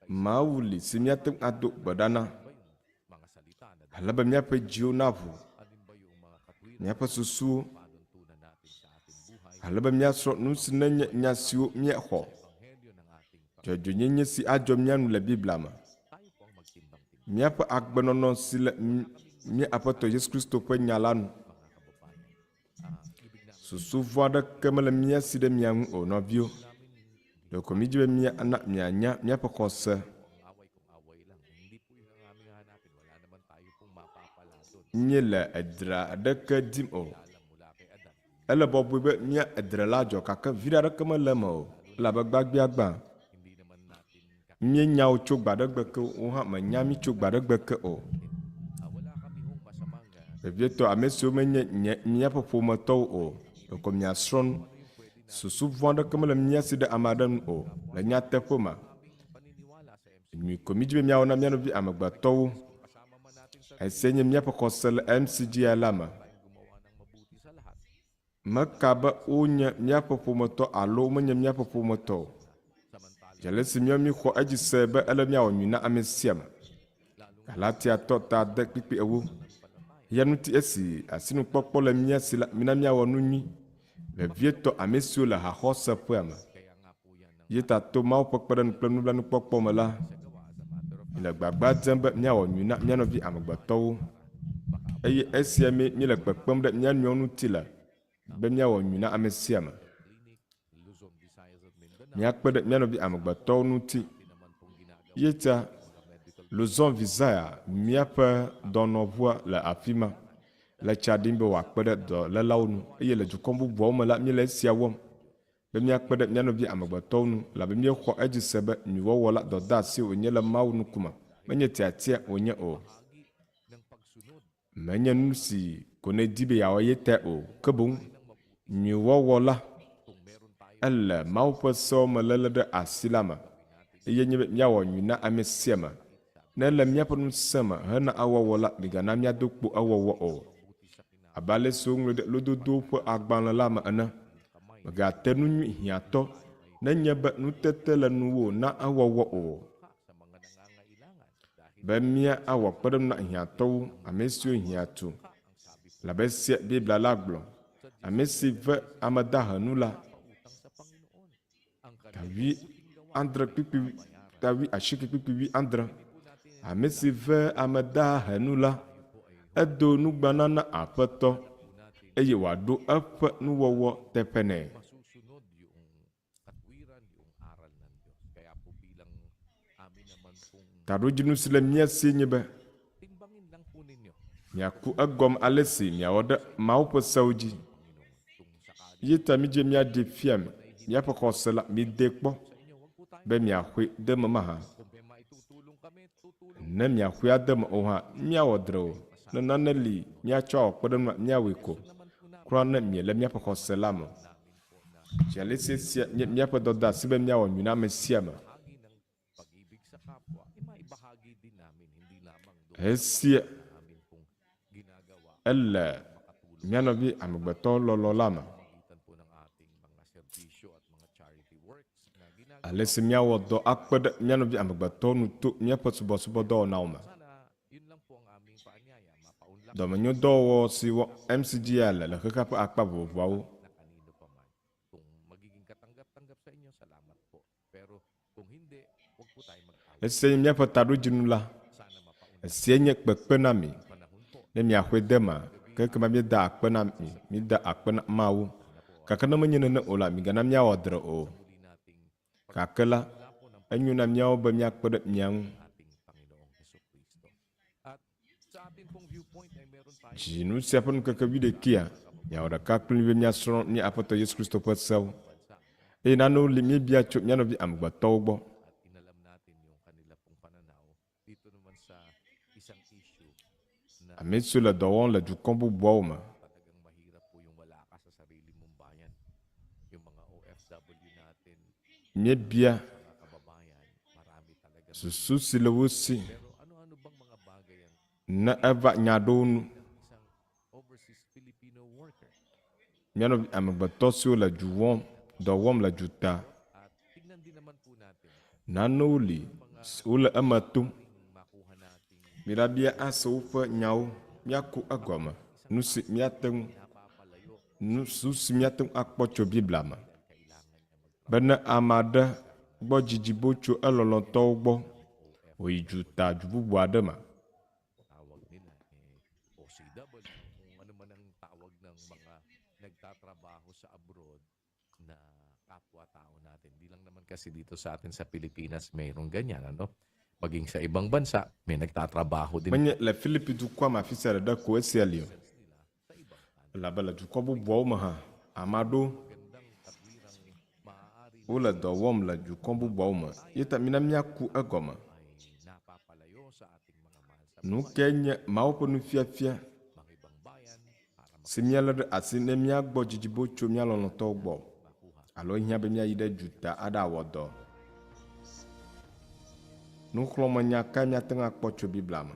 Mawu li si míate ŋu ado gbe ɖa na ba yung mga salita na ale be míaƒe dziwo naʋu, alin ba yung mga katwiran míaƒe susuwo panuntunan natin sa ating buhay ale be míasrɔ̃ nu si nenye nya siwo míexɔ, ebanghelyo ng ating dzɔdzɔenyenye si adzɔ mía nu le Biblia me. tayo po ang Míaƒe agbenɔnɔ si le mía Aƒetɔ Yesu Kristo ƒe nya la nu. Susu vɔ̃ aɖeke mele mía si ɖe mia ŋu o, nɔviwo. Ɖeko mídi be míana mianya míaƒe xɔse. Míele edre aɖeke dim o. Ele bɔbɔe be mía edre la dzɔ gake viɖe aɖeke mele eme o elabe gbagbiagbã. Míenya wò tso gbaɖegbe ke o, wò hã mènya mí tso gbaɖegbe ke o. Vevietɔ ame siwo menye nye míaƒe ƒometɔwo o, ɖeko miasrɔ̃ nu. Susu vɔ̃ aɖeke mele mía si ɖe ame aɖe ŋu o. Le nyateƒe me, nyui ko mídi be míawɔ na mía nɔvi amegbetɔwo. Esia nye míaƒe xɔse le MCGI la me. Meka be wonye míaƒe ƒometɔ alo womenye míaƒe ƒometɔ o. Dze ale si míawo míexɔ edzi se be ele míawɔ nyui na ame sia ame. Galatiatɔ ta ade kpukpui ewo. Eya ŋuti esi asinukpɔkpɔ le mía si la, mina míawɔ nu nyui, vevietɔ ame siwo le haxɔseƒea me. Ye ta to Mawu ƒe kpeɖeŋu kple nublanuikpɔkpɔ me la, míele agbagba dzem be míawɔ nyui na mía nɔvi amegbetɔwo. Eye esia mee míele kpekpem ɖe mía nɔewo ŋuti le be míawɔ nyui na ame sia ame. Míakpe ɖe mía nɔvi amegbetɔwo ŋuti. Ye ta Luzon Visaya, míaƒe dɔnɔʋua le afi ma le tsa ɖim be wòakpe ɖe dɔlélawo ŋu. Eye le dukɔ bubuawo me la, míele esia wɔm. Be míakpe ɖe mía nɔvi amegbetɔwo ŋu, elabe míexɔ edzi se be nyuiwɔwɔ la dɔdeasi wònye le Mawu ŋkume, menye tiatia wònye o. Menye nu si ko nèdi be yeawɔ ye tae o, ke boŋ nyuiwɔwɔ la, ele Mawu ƒe sewo me léle ɖe asi la me, eye nye be míawɔ nyui na ame sia ame. Ne ele míaƒe ŋusẽ me hena ewɔwɔ la, migana míado kpo ewɔwɔ o. Abe ale si woŋlɔe ɖe Lododowo ƒe agbalẽ la me ene, Mègate nu nyui hiãtɔ nenye be nutete le nuwò na ewɔwɔ o. Be míawɔ kpɔɖeŋu na hiãtɔwo, ame siwo hiã tu, elabe esia Biblia la gblɔ, Ame si ve ame dahe nu la, ta wuiadre kpukpui ta wuiasieke kpukpui wuiadre. Ame si ve ame dahe nu la, edo nugbana na Aƒetɔ, eye wòaɖo eƒe nuwɔwɔ teƒe nɛ. Taɖodzinu si le mía sie nye be miaku egɔme ale si miawɔ ɖe Mawu ƒe sewo dzi. Ye ta midze míaɖee fia mi miaƒe xɔse la, midee kpɔ be miaxɔe de eme mahã. Ne miaxɔe ade eme o hã, míawɔ dzre o. Ne nane li míatsɔ awɔ kpɔɖeŋua, míawɔe ko, kura ne mielé míaƒe xɔse la me o. Zi alesi esia nye míaƒe dɔdeasi be míawɔ nyui na ame sia ame. Esia ele mía nɔvi amegbetɔ lɔlɔ la me. Alesi míawɔ dɔ akpe ɖe mía nɔvi amegbetɔwo ŋu to míaƒe subɔsubɔdɔwɔnawo me. Dɔmenyodɔwɔwɔ si wɔm MCGI le le xexea ƒe akpa vovovoawo. Esia nye míaƒe taɖodzinu la. Esia nye kpekpe na mi. Ne miaxɔe de ema, ke ekema míeda akpe na mi, míeda akpe na Mawu. Gake ne menye nene o la, migana míawɔ dzre o. Gake la, enyo na míawo be míakpe ɖe mia ŋu. Dzinu sia ƒe ŋkeke wuiɖekɛa, miawɔ ɖeka kpli mí be míasrɔ̃ mía Aƒetɔ Yesu Kristo ƒe sewo. Eye nanewo li míebia tso mía nɔvi amegbetɔwo gbɔ. Ame siwo le dɔ wɔm le dukɔ bubuawo me. Míebia susu si le wo si ne eva nya aɖewo nu. Mía nɔvi amegbetɔ siwo le du wɔm, dɔ wɔm le duta, nanewo li wole eme tom. Míɖabia ase woƒe nyawo, míaku egɔme, nu si míate ŋu, nu si míate ŋu akpɔ tso Biblia me. Be ne ame aɖe gbɔ dzidzi bo tso elɔlɔ̃tɔwo gbɔ. Wòyi duta du bubu aɖe me. Tawag nila eh, OCW, kung ano man ang tawag ng mga nagtatrabaho sa abroad na kapwa-tao natin. Hindi lang naman kasi dito sa atin sa Pilipinas mayroong ganyan, ano? Maging sa ibang bansa, may nagtatrabaho din Menye le Filipi dukɔa me afi sia ɖeɖe ko esia li o. Elabe le dukɔ bubuawo me hã, ame aɖewo wole dɔ wɔm le dukɔ bubuawo me. Eya ta mina míaku egɔme. ay napapalayo sa ating mga mahal sa Nu kae nye Mawu ƒe nufiafia mga ibang bayan para si míalé ɖe asi ne míagbɔ dzidzibo tso mía lɔlɔ̃tɔwo gbɔ alo ehiã be míayi ɖe duta aɖawɔ dɔ? Nuxlɔ̃amenya kae míate ŋu akpɔ tso Biblia me?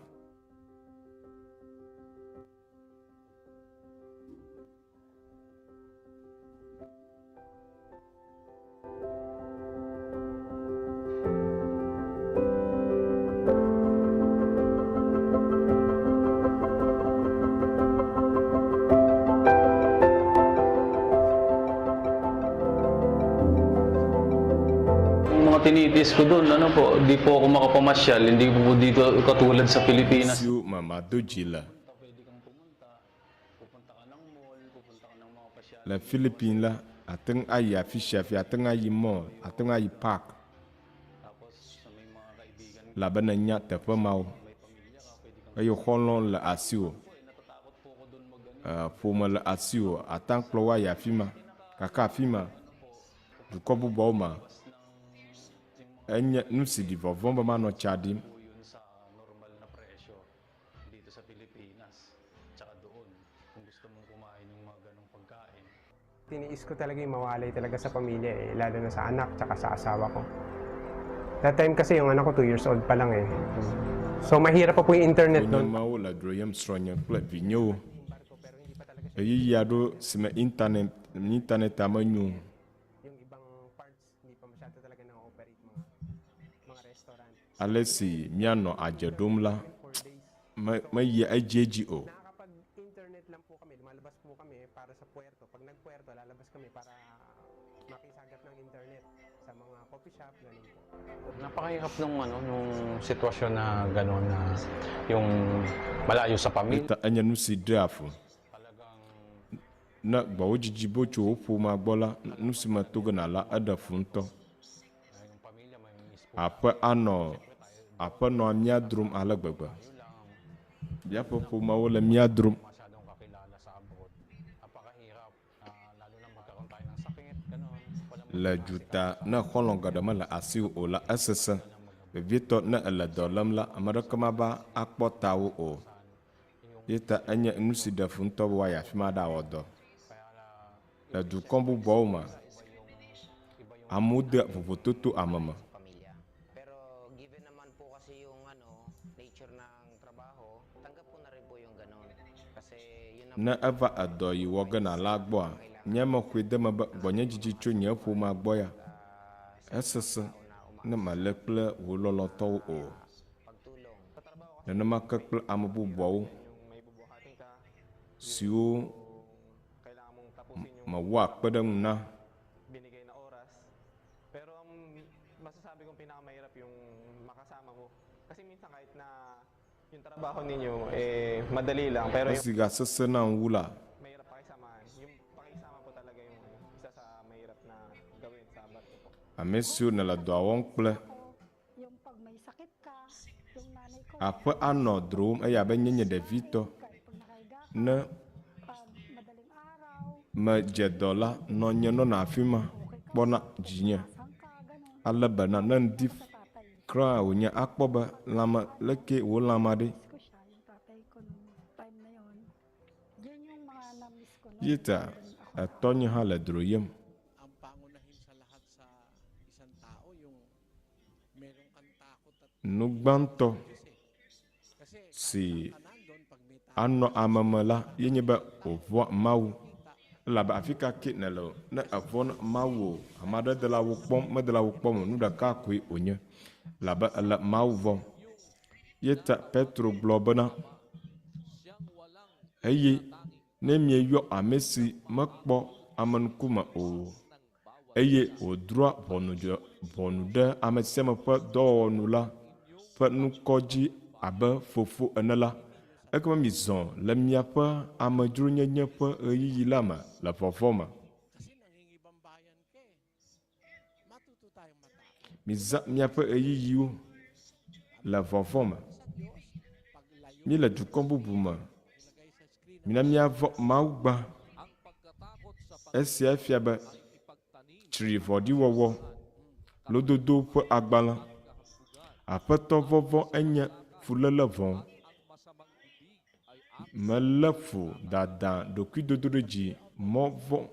Yung mga tinitiis ko doon, ano po, di po ako makapamasyal, hindi po dito katulad sa Pilipinas. Siwo me mado dzi le. Pwede kang pumunta, pupunta ka ng mall, pupunta ka ng mga pasyal. Le Philippines la, àte ŋu ayi afi sia afi, àte ŋu ayi mall, àte ŋu ayi park Tapos sa may mga kaibigan, elabena enya teƒe mawo may pamilya ka, pwede kang... eye xɔlɔ̃ le asiwò. Natatakot po ako doon mag ano, E, ƒome le asiwò, ate ŋu akplɔ wo ayi afi ma. Gake afi ma, dukɔ bubuawo me, enye nu si ɖi vɔvɔ̃ be manɔ tsa ɖim. po yun sa normal na presyo dito sa Pilipinas. Tsaka doon, kung gusto mong kumain yung mga ganong pagkain. Tiniis ko talaga yung mawalay talaga sa pamilya eh, lalo na sa anak tsaka sa asawa ko. That time kasi yung anak ko 2 years old pa lang eh. So mahirap pa po yung internet Wonye noon. mawo le dzroyem srɔ̃nye kple vinyewo. Barko, pero hindi pa talaga siya. Ɣeyiɣi aɖewo si me internet internetia menyo o. Yung ibang parts hindi pa masyado talaga na-operate mga mga restaurant. Ale si míanɔ adze ɖom la, 4 days. me meyia edziedzi o. Nakakapag-internet lang po kami, lumalabas po kami para sa puerto. Pag nagpuerto, lalabas kami para makisagap ng internet sa mga coffee shop, ganun po. Napakahirap nung ano nung sitwasyon na gano'n na yung malayo sa pamilya. Eta enye nu si ɖea fu. Ne gbɔwò dzidzi bo tso wò ƒomea gbɔ la, nu si me to ge nàla eɖe fu ŋutɔ. Yung pamilya may miss po Aƒe anɔ aƒe nɔa mía drom ale gbegbe. Míaƒe ƒomewo le mía drom. masyadong kakilala sa abroad. Napakahirap ah, lalo na magkaroon tayo ng sakit, gano'n. Walang Le duta ne xɔlɔ̃ geɖe mele asiwò o la, esesẽ. Vevietɔ ne ele dɔ lém la, ame ɖeke mava akpɔ tawò o. Ye ta enye nu si ɖe fu ŋutɔ be woayi afi ma aɖawɔ dɔ. Le dukɔ bubuawo me, amewo dea vovototo ame me. pamilya. Pero given naman po kasi yung ano, nature ng trabaho, tanggap ko na rin po yung ganon. Kasi yun Ne eva edɔ yi wɔ ge nàla gbɔa, nye mexɔe de eme be gbɔnye dzidzi tso nye ƒomea gbɔ ya. Esesẽ ne mèle kple wò lɔlɔ̃tɔwo o. pagtulong. Nenema ke kple ame bubuawo May bubuhatin ka, siwo kailangan mong tapusin yung mewɔa kpeɖeŋu na. binigay na oras. Pero ang masasabi kong pinakamahirap yung makasama mo. Kasi minsan kahit na yung trabaho ninyo, eh, madali lang. Pero yung Esi gasesẽ nam wu la, mahirap pakisamahan. Yung pakisama po talaga yung ano, isa sa mahirap na gawin sa barko po. ame siwo nele dɔa wɔm kple Yung pag may sakit ka, yung nanay ko, aƒe anɔ drowòm eye abe nye nye ɖevitɔ. kahit pag nakahiga ka, Ne pag madaling araw, medze dɔ la, nɔnye nɔna afi ma kpɔna dzinye. saan ka, ganun. Ale bena ne ŋdi Sa tatay. kura wònye akpɔ be lãme leke wò lãmea ɖe. Miss ko siya, yung tatay ko nung time na yun. Yun yung mga na-miss ko noon. Ye ta etɔnye hã le droyem. Ang pangunahin sa lahat sa isang tao, yung meron kang takot at Nu gbãtɔ Diyos eh. Kasi si ka nandun, pag may tao anɔ ame me la ye nye be wòvɔ̃a Mawu. Elabe afi ka ke nèle o, ne èvɔ̃ na Mawu o, ame aɖe de le wò kpɔm, mede le wò kpɔm o, nu ɖeka koe wònye elabe ele Mawu vɔ̃m. Ye ta Petro gblɔ bena, eye ne mieyɔ ame si mekpɔ ame ŋkume o eye wòdrɔ̃a ʋɔnu ɖe ame sia ame ƒe dɔwɔwɔ nu la ƒe ŋkɔ dzi abe Fofo ene la, ekema mizɔ le miaƒe amedzronyenye ƒe ɣeyiɣi la me le vɔvɔ̃ me. Mizã miaƒe ɣeyiɣiwo le vɔvɔ̃ me. Míele dukɔ bubu me. Mina míavɔ̃ Mawu gbã. Esia fia be tsri vɔ̃ɖiwɔwɔ, lododo ƒe agbalẽ. Aƒetɔ vɔvɔ̃ enye fuléle vɔ̃. Melé fu dada ɖokuidodoɖedzi, mɔ vɔ̃,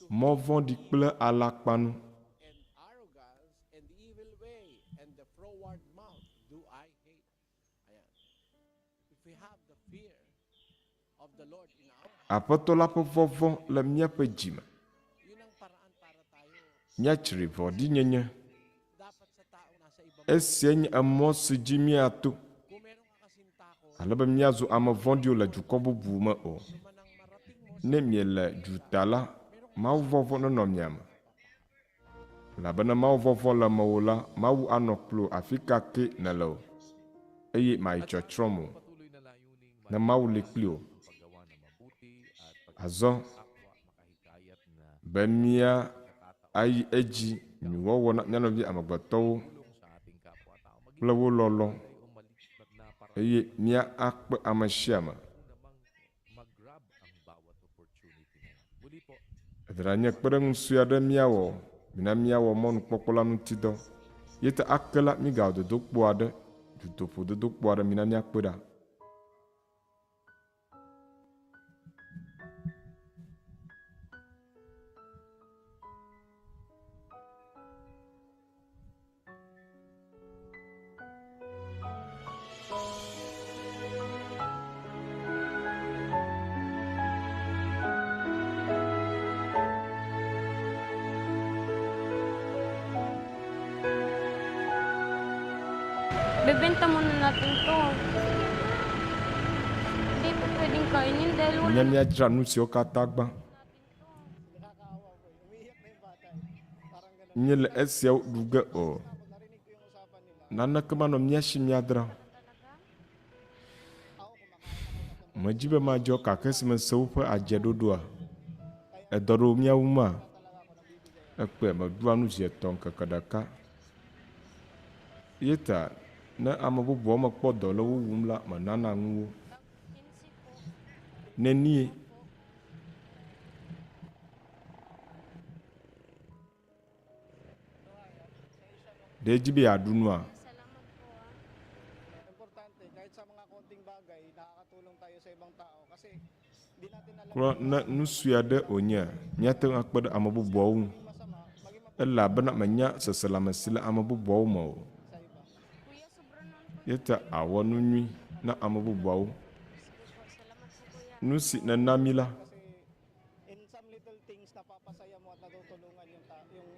mɔ vɔ̃ɖi kple alakpanu. Aƒetɔ la ƒe vɔvɔ̃ le míaƒe dzi me. Míatsri vɔ̃ɖinyenye. Esia nye emɔ si dzi míato ale be míazu ame vɔ̃ɖiwo le dukɔ bubu me o. Ne miele duta la, mawuvɔvɔ̃ nenɔ mia me. Elabena mawuvɔvɔ̃ le mewò la, Mawu anɔ kpli wò afi ka ke nèle o, eye màyi tsɔtsrɔ̃m o, ne Mawu li kpli wò. Azɔ be míayi edzi nyuiwɔwɔ na mía nɔvi amegbetɔwo kple wo lɔlɔ̃, eye míakpe ame sia ame. Edra nye kpeɖeŋu sue aɖe míawɔ o. Mina míawɔ mɔnukpɔkpɔ la ŋuti dɔ. Ye ta ake la, mígawɔ dodokpo aɖe, dutoƒo dodokpo aɖe, mina míakpɔe ɖa. Bebenta muna natin to. Hindi po pwedeng kainin dahil wala Mina míadzra nu siwo katã gbã. Míele esiawo ɖu ge o. Naneke manɔ mía si míadra o. Medi be madzɔ gake esi mese woƒe adzeɖoɖoa, edɔ ɖo mía ŋu ma? Ekpɔe, meɖua nu zi etɔ̃ ŋkeke ɖeka. Eya ta ne ame bubuawo mekpɔ dɔ le wo wum la, menana nu wo. Nenie? Ɖe edzi be yeaɖu nua? Kura ne nu sue aɖe wònyea, míate ŋu akpe ɖe ame bubuawo ŋu, elabena mènya seselãme si le ame bubuawo me o. Eya ta àwɔ nu nyui na ame bubuawo. Nu si nèna mí la,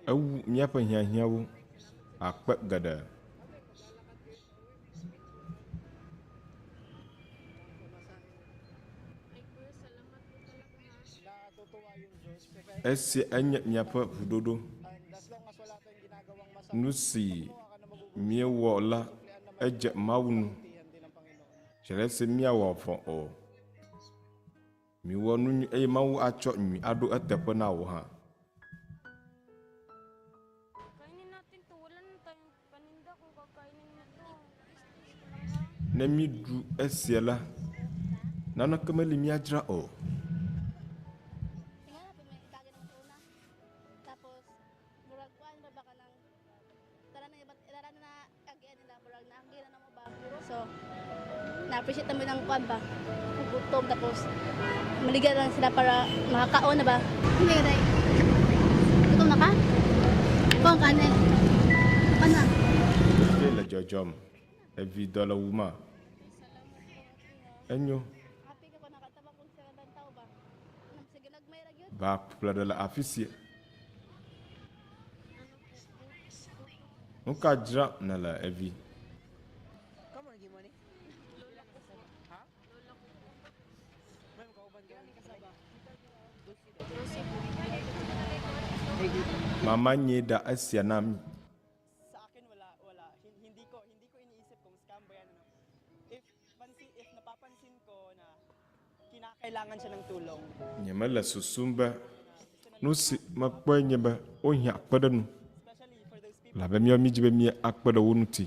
Ewu míaƒe hiahiãwo akpe geɖe. Esia enye miaƒe ŋuɖoɖo. Nu si míewɔ la, edze Mawu ŋu. Zi ale si míawɔ vɔ̃ o. Miwɔ nu nyui eye Mawu atsɔ nyui aɖo eteƒe na wò hã. Ne míɖu esia la, naneke meli míadzra o. So, na-appreciate naman ang kuan ba? Gutom tapos maliga lang sila para makakaon na ba? Hindi ka dai. Gutom na ka? Kuan ka na. Kuan na. Ke le dzɔdzɔm, evi dɔ le wuma. Enyo. Va ƒle ɖe le afi sia. Nu ka dzram nèle evi? Mama nyee ɖa esia na mí. Kailangan siya ng tulong. Nyemele susum be nu si mekpɔe nye be wohiã kpeɖeŋu elabe míawo mídi be míakpe ɖe wo ŋuti.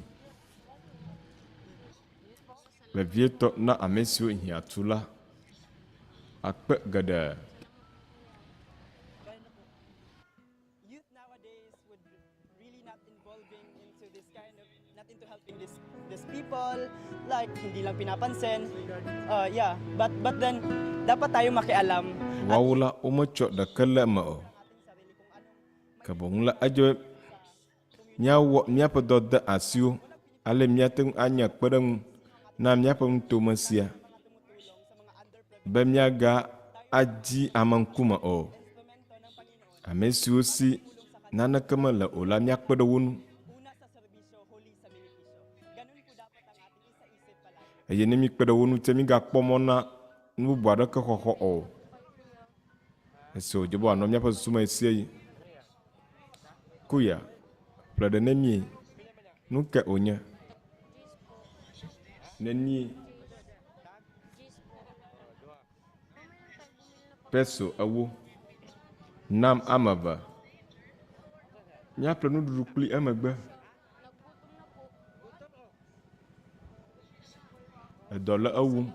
Vevietɔ na ame siwo hiã tu la akpe geɖe. Youth nowadays would really not involving into this kind of, not into helping this this people, like hindi lang pinapansin. Yeah, but then dapat tayo makialam. Woawo la, wometsɔ ɖeke le eme o. Ke boŋ la, edze be míawɔ míaƒe dɔdeasiwo ale míate ŋu anye kpeɖeŋu na míaƒe nutome sia be míaga adi ame ŋkume o. Ame siwo si naneke mele o la, míakpe ɖe wo ŋu. Eye ne míkpe ɖe wo ŋuti, mígakpɔ mɔ na nu bubu aɖeke xɔxɔ o. Esi wòdze be wòanɔ míaƒe susu me ɣesiaɣi. Kuya, ƒle ɖe nenie? Nu kae wònye? Nenie? Peso ewo. Nam ame eve. Míaƒle nuɖuɖu kpli emegbe. Edɔ le ewum.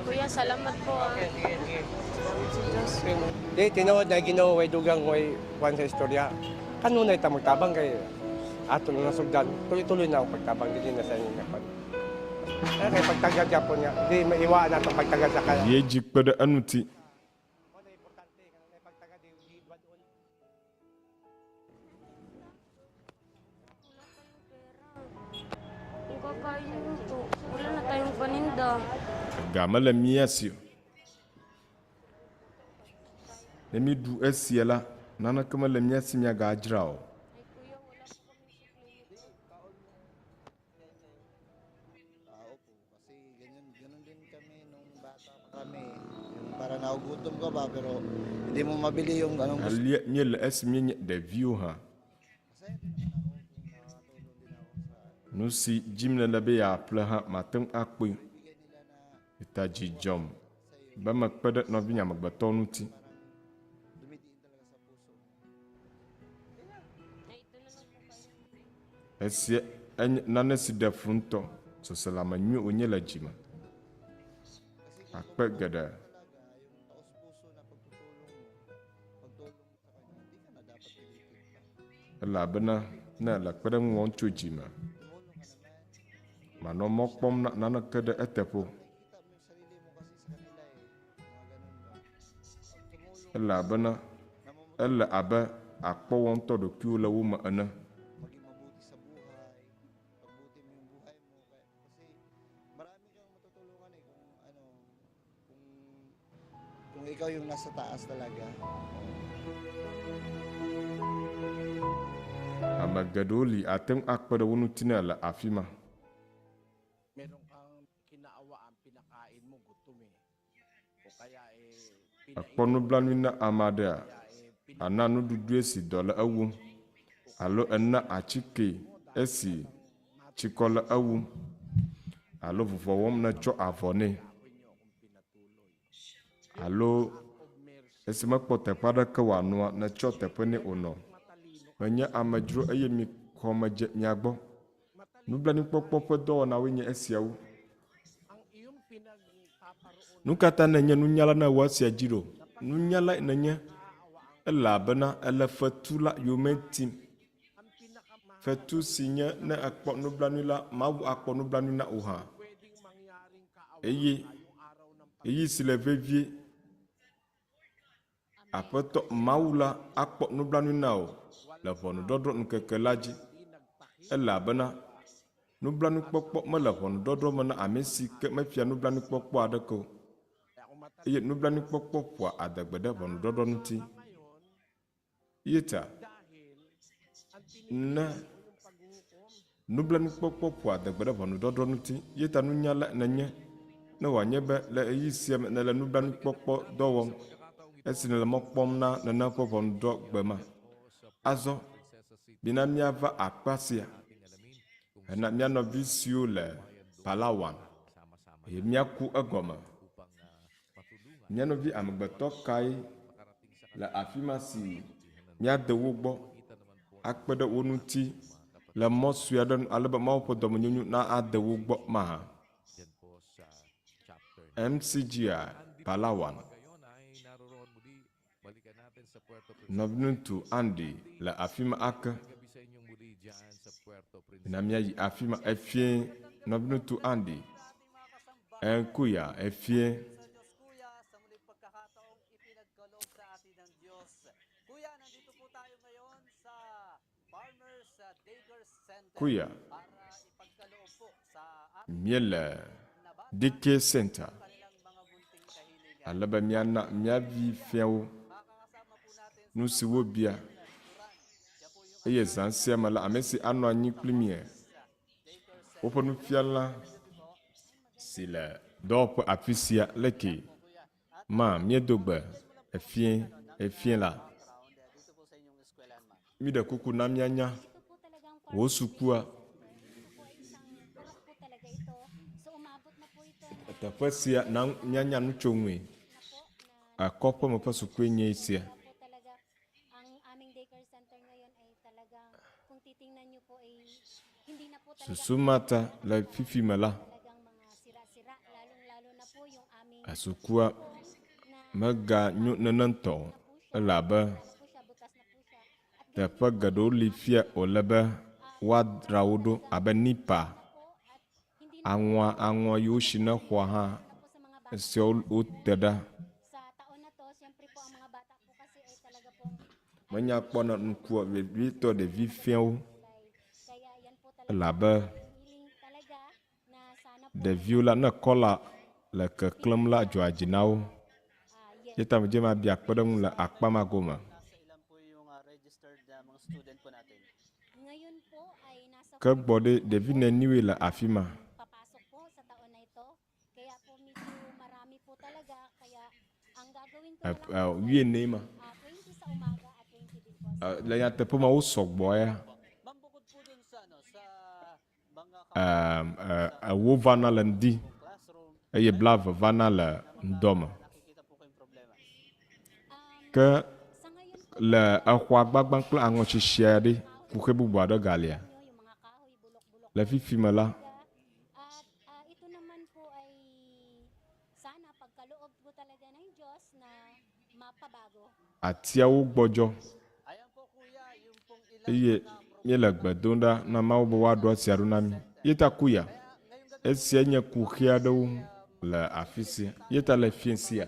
Kuya, salamat po ah. Di tinuod na Ginoo way dugang way kuan sa istorya. Kanunay ta magtabang kay ato na nasugdan. Tuloy-tuloy na ang pagtabang dili na sa inyo nga kuan. Ay, kay pagtagad gyapon nga di maiwaan na atong pagtagad sa kaya. Yi edzi kpe ɖe eŋuti. Kung kakain mo to, wala na tayong paninda. Ga mele mía si o. Ne míeɖu esia la, naneke mele mía si míagadzra o. Kasi ganyan, ganun din kami nung bata pa kami. Yung para nagugutom ka ba pero hindi mo mabili yung anong gusto. Alia míele esi míenye ɖeviwo hã. Nu si dim nèle be yeaƒle hã màte ŋu akpɔe o. Eta dzi dzɔm be mekpe ɖe nɔvinye amegbetɔwo ŋuti. Esia enye nane si ɖe fu ŋutɔ. Seselãme nyui wònye le dzi me. Akpe geɖe. Elabena ne èle kpeɖeŋu wɔm tso dzi me, mànɔ mɔ kpɔm na naneke ɖe eteƒe o. Elabena ele abe àkpɔ wò ŋutɔ ɖokuiwò le wo me ene. Kung ikaw yung nasa taas talaga. Ame geɖewo li ate ŋu akpe ɖe wo ŋuti ne èle afi ma. Meron kang kinaawaan, pinakain mo, gutom eh. O kaya eh, Èkpɔ nublanui na ame aɖea? Àna nuɖuɖui esi dɔ le ewum alo èna atikee esi tsikɔ le ewum alo vuvɔ wɔm nètsɔ avɔ nɛ alo esi mekpɔ teƒe aɖeke wòanɔa nètsɔ teƒe nɛ wònɔ. Menye amedzro eye mi xɔ medze mia gbɔ. Nublanuikpɔkpɔ ƒe dɔwɔnawoe nye esiawo. Nu ka ta nènye nunyala ne èwɔ esia dzi ɖo? Nunyalae nènye elabena èle fetu la yome tim. Fetu si nye ne èkpɔ nublanui la, Mawu akpɔ nublanui na wò hã. Eye ɣeyiɣi si le vevie Aƒetɔ Mawu la akpɔ nublanui na wò le ʋɔnudɔdrɔ̃ ŋkeke la dzi, elabena nublanuikpɔkpɔ mele ʋɔnudɔdrɔ̃ me na ame si ke mefia nublanuikpɔkpɔ aɖeke o, eye nublanuikpɔkpɔ ƒoa adegbe ɖe ʋɔnudɔdrɔ̃ ŋuti. Eya ta ne nublanuikpɔkpɔ ƒoa adegbe ɖe ʋɔnudɔdrɔ̃ ŋuti, eya ta nunyala nènye ne wòanye be le ɣeyiɣi sia me nèle nublanuikpɔkpɔ dɔ wɔm esi nèle mɔ kpɔm na nenem ƒe ʋɔnudrɔ̃gbe ma. Azɔ mina míava akpa sia hena mía nɔvi siwo le Palawan eye míaku egɔme. Mía nɔvi amegbetɔ kae le afi ma si míade wo gbɔ akpe ɖe wo ŋuti le mɔ sue aɖe nu ale be Mawu ƒe dɔmenyonyo na ade wo gbɔ mahã? MCGI Palawan. Nɔviŋutsu Andy le afi ma ake. Na míayi afi ma efie. Nɔviŋutsu Andy, Ɛ, kuya efie. Kuya, míele DK Center ale be míana mía vi fiawo nu si wobia. Eye zã sia me la, ame si anɔ anyi kpli mía, woƒe nufiala si le dɔwɔƒe afi sia leke ma míedo gbe efie efie la. Míɖe kuku na míanya wò sukua. Teƒe sia na míanya nu tso ŋui. Ekɔƒeme ƒe sukue nye esia. Susu ma ta le fifi me la, esukua meganyo nenentɔ o elabe teƒe geɖewo li fia wòle be woadzra wo ɖo abe nipa, aŋɔa aŋɔ yi wosi ne xɔa hã esiawo wote ɖa. Menya kpɔ na ŋkua vevietɔ ɖevi fɛwo elabe ɖeviwo la ne kɔla le keklẽm la dzɔa dzi na wo. Ye ta medze mabia kpeɖeŋu le akpa ma gome. Ke gbɔ ɖe ɖevi neniwoe le afi ma? Wuienee ma. Le nyateƒe me wo sɔgbɔ ya. Ewo vana le ŋdi eye blave vana le ŋdɔ me. Ke le exɔa gbagba kple aŋɔtsitsia ɖe, kuxi bubu aɖe galia? Le fifi me la, Atiawo gbɔdzɔ eye míele gbe dom ɖa na Mawu be woaɖo esia ɖo na mí. Ye ta kuya. Esia nye kuxi aɖewo le afi sia. Ye ta le fiẽ sia,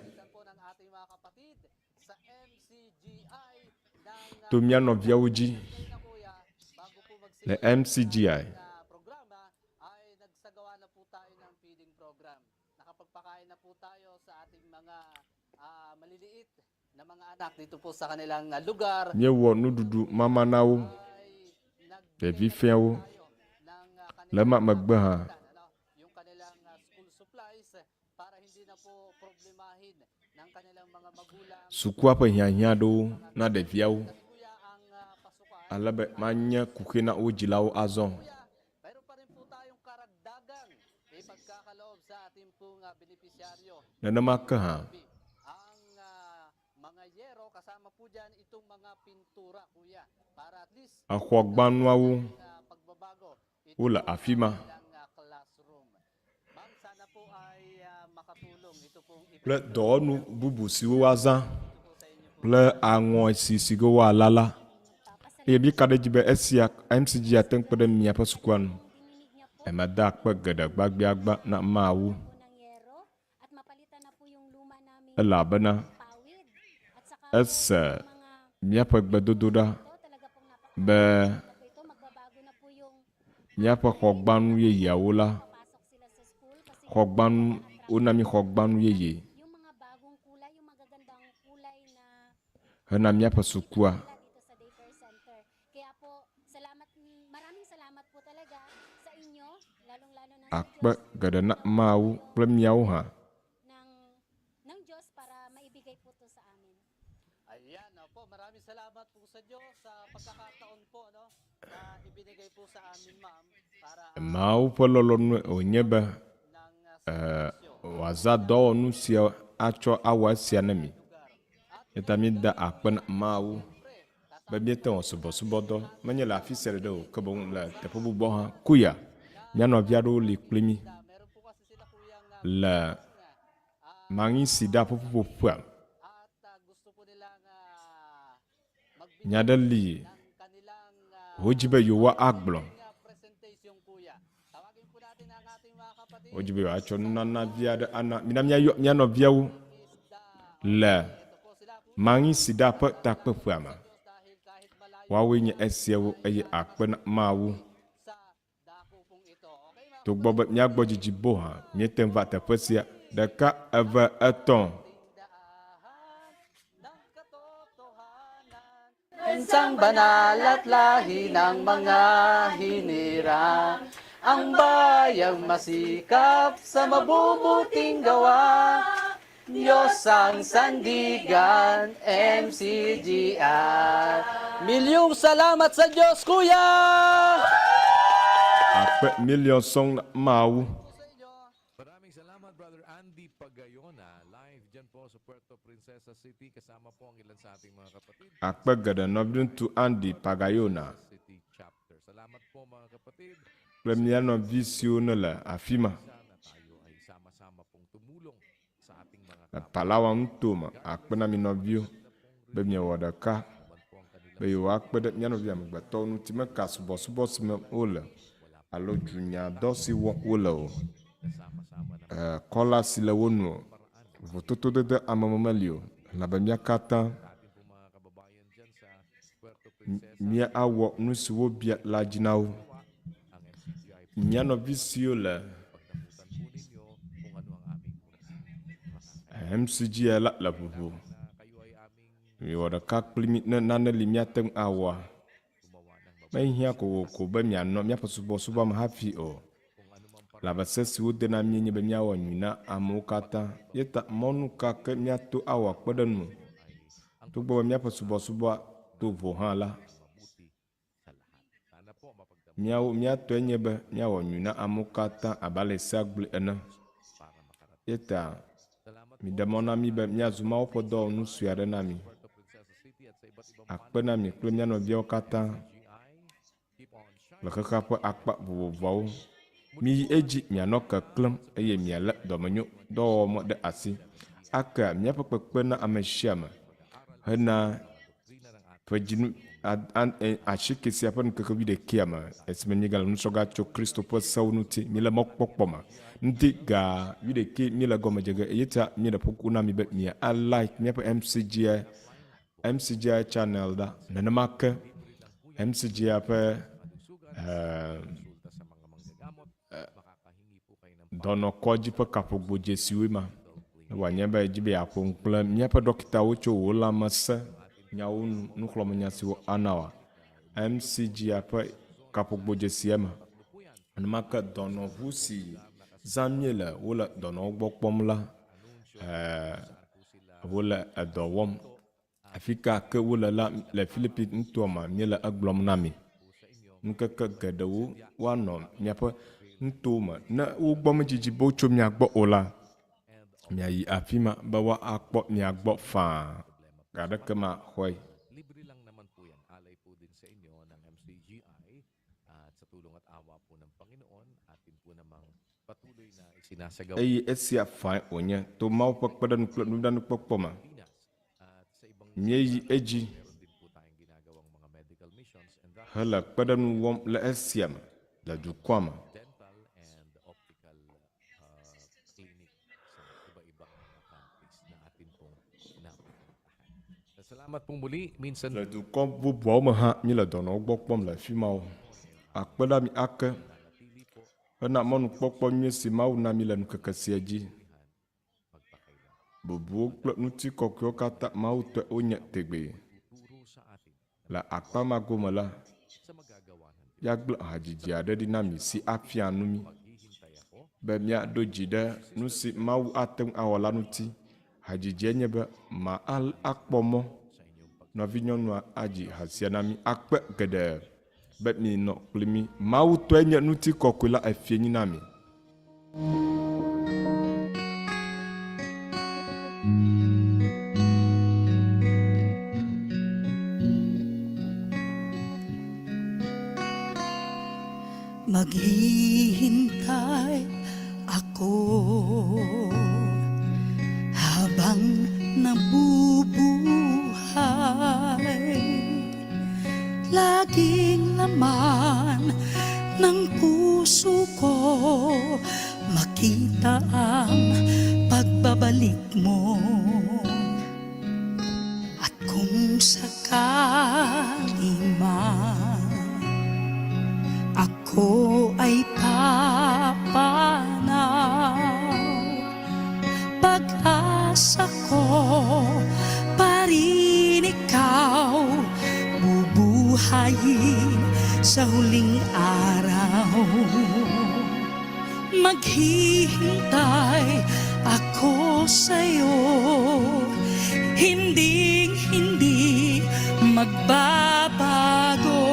to mía nɔviawo dzi le MCGI. Míewɔ nuɖuɖu mama na wo, ɖevi fɛ̃wo. Le ema megbe hã, sukua ƒe hiahiã aɖewo na ɖeviawo ale be manye kuxi na wo dzilawo azɔ o. Nenema ke hã, exɔgbanuawo wole afi ma kple dɔwɔnu bubu siwo woazã kple aŋɔ si si ge woala la. Eye míeka ɖe edzi be esia MCG ate ŋu kpe ɖe miaƒe sukua ŋu. Emeda akpe geɖe gbagbiagba na Mawu elabena ese míaƒe gbedodoɖa be míaƒe xɔgbanu yeyeawo la, xɔgbanu, wona mí xɔgbanu yeye hena míaƒe sukua. Akpe geɖe na Mawu kple míawo hã. Mawu ƒe lɔlɔ̃nue wònye be wòazã dɔwɔnu sia atsɔ awɔ esia na mi. Eya ta míeda akpe na Mawu be míete wɔ subɔsubɔdɔ menye le afi sia ɖeɖe o ke boŋ le teƒe bubuawo hã. Kuya, mía nɔvi aɖewo li kpli mí le Mangisida ƒe ƒuƒoƒea. Nya ɖe li wodzi be yewoagblɔ. Wodzi be yewoatsɔ nunana vi aɖe ana. Mina míayɔ mía nɔviawo le Mangisida ƒe takpeƒea me. Woawoe nye esiawo eye akpe na Mawu. Togbɔ be mía gbɔ dzidzi bo hã, míete ŋu va teƒe sia. Ɖeka, eve, etɔ̃. Isang banal at lahi ng mga hinirang, ang bayang masikap sa mabubuting gawa. Diyos ang sandigan, MCGI. Milyong salamat sa Diyos, Kuya! Akpe miliɔn sɔŋ na Mawu. Maraming salamat, Brother Andy Pagayona, live dyan po sa Puerto Princesa City. Kasama po ang ilan sa ating mga kapatid. Akpe geɖe nɔviŋutsu Andy Pagayona City Chapter. Salamat po mga kapatid. kple mía nɔvi siwo nele afi ma. Sana tayo ay sama-sama pong tumulong sa ating mga Le Palawan nutome, akpe na mi nɔviwo be miewɔ ɖeka be yewoakpe ɖe mía nɔvi amegbetɔwo ŋuti meka subɔsubɔ si me wole alo dunyadɔ si wɔm wole o, e, kɔla si le wo nu o, vototodede ame me meli o, elabe mía katã míawɔ nu si wobia la dzi na wo. Mía nɔvi siwo le MCGI la le ʋuʋu. Miwɔ ɖeka kpli mí ne nane li míate ŋu awɔa. Mehiã kokoko be mianɔ míaƒe subɔsubɔ me hafi o. Elabe se si wode na míe nye be míawɔ nyui na amewo katã. Ye ta mɔnu ka ke míato awɔ akpe ɖe nu? Togbɔ be míaƒe subɔsubɔa to vo hã la, míawo mía tɔe nye be míawɔ nyui na amewo katã abe ale si sea gblɔe ene. Ye ta miɖe mɔ na mí be míazu Mawu ƒe dɔwɔnu sue aɖe na mi, akpe na mi kple mía nɔviawo katã le xexea ƒe akpa vovovoawo. Miyi edzi mianɔ keklẽm eye mialé dɔmenyo dɔwɔwɔ me ɖe asi akea míaƒe kpekpe na ame sia ame hena ƒe dzinu asike sia ƒe ŋkeke wuiɖekɛa me esime míegale nusrɔ̃ga tso Kristo ƒe sewo ŋuti. Míele mɔkpɔkpɔ me. Ŋdi ga wuiɖekɛ míele gɔme dze ge eye ta míeɖe kuku na mi be mia like míaƒe MCGI MCGI channel ɖa. Nenema ke MCGI ƒe eh, dɔnɔkɔdzi ƒe kaƒogodzesiwoe ma. Ne wòanye be èdi be yeaƒo nu kple míaƒe ɖɔkitawo tso wò lãmesẽ nyawo ŋu, nuxlɔ̃amenya siwo ana wòa, MCGa ƒe kaƒogodzesia me. Enumake dɔnɔʋu si zãm míele wole dɔnɔwo gbɔ kpɔm la, eh, wole edɔ wɔm. Afi ka ke wole la, le Filipi nutoa me, míele egblɔm na mi. Ŋkeke geɖewo woanɔ miaƒe nutowo me. Ne wo gbɔ medzidzi boo tso mia gbɔ o la, miayi afi ma be woakpɔ mia gbɔ faa. Ga aɖeke maxɔe. Eye esia faae wònye to Mawu ƒe kpeɖeŋu kple nublanuikpɔkpɔ me. Míeyi edzi hele kpeɖeŋu wɔm le esia me le dukɔa me. Le dukɔ bubuawo me hã míele dɔnɔwo gbɔ kpɔm le afi mawo. Akpe ɖa mi ake hena mɔnukpɔkpɔ nyui si Mawu na mí le ŋkeke sia dzi. Bubuwo kple ŋutikɔkɔewo katã Mawu tɔe wonye tegbee. Le akpa ma gome la, míagblẽ hadzidzi aɖe ɖi na mi si afia nu mí be míaɖo dzi ɖe nu si Mawu ate ŋu awɔ la ŋuti. Hadzidzie nye be, Ma akpɔ mɔ. Nɔvinyɔnua adzi ha sia na mí akpe geɖe be mienɔ kpli mí. Mawu tɔe nye ŋutikɔkɔe la efie nyi na mi. Maghihintay ako habang nabubuhay. Laging laman ng puso ko makita ang pagbabalik mo. At kung sakali man ako ay papanaw, pag-asa ko pa rin ikaw bubuhayin sa huling araw. Maghihintay ako sa'yo, hinding-hindi magbabago.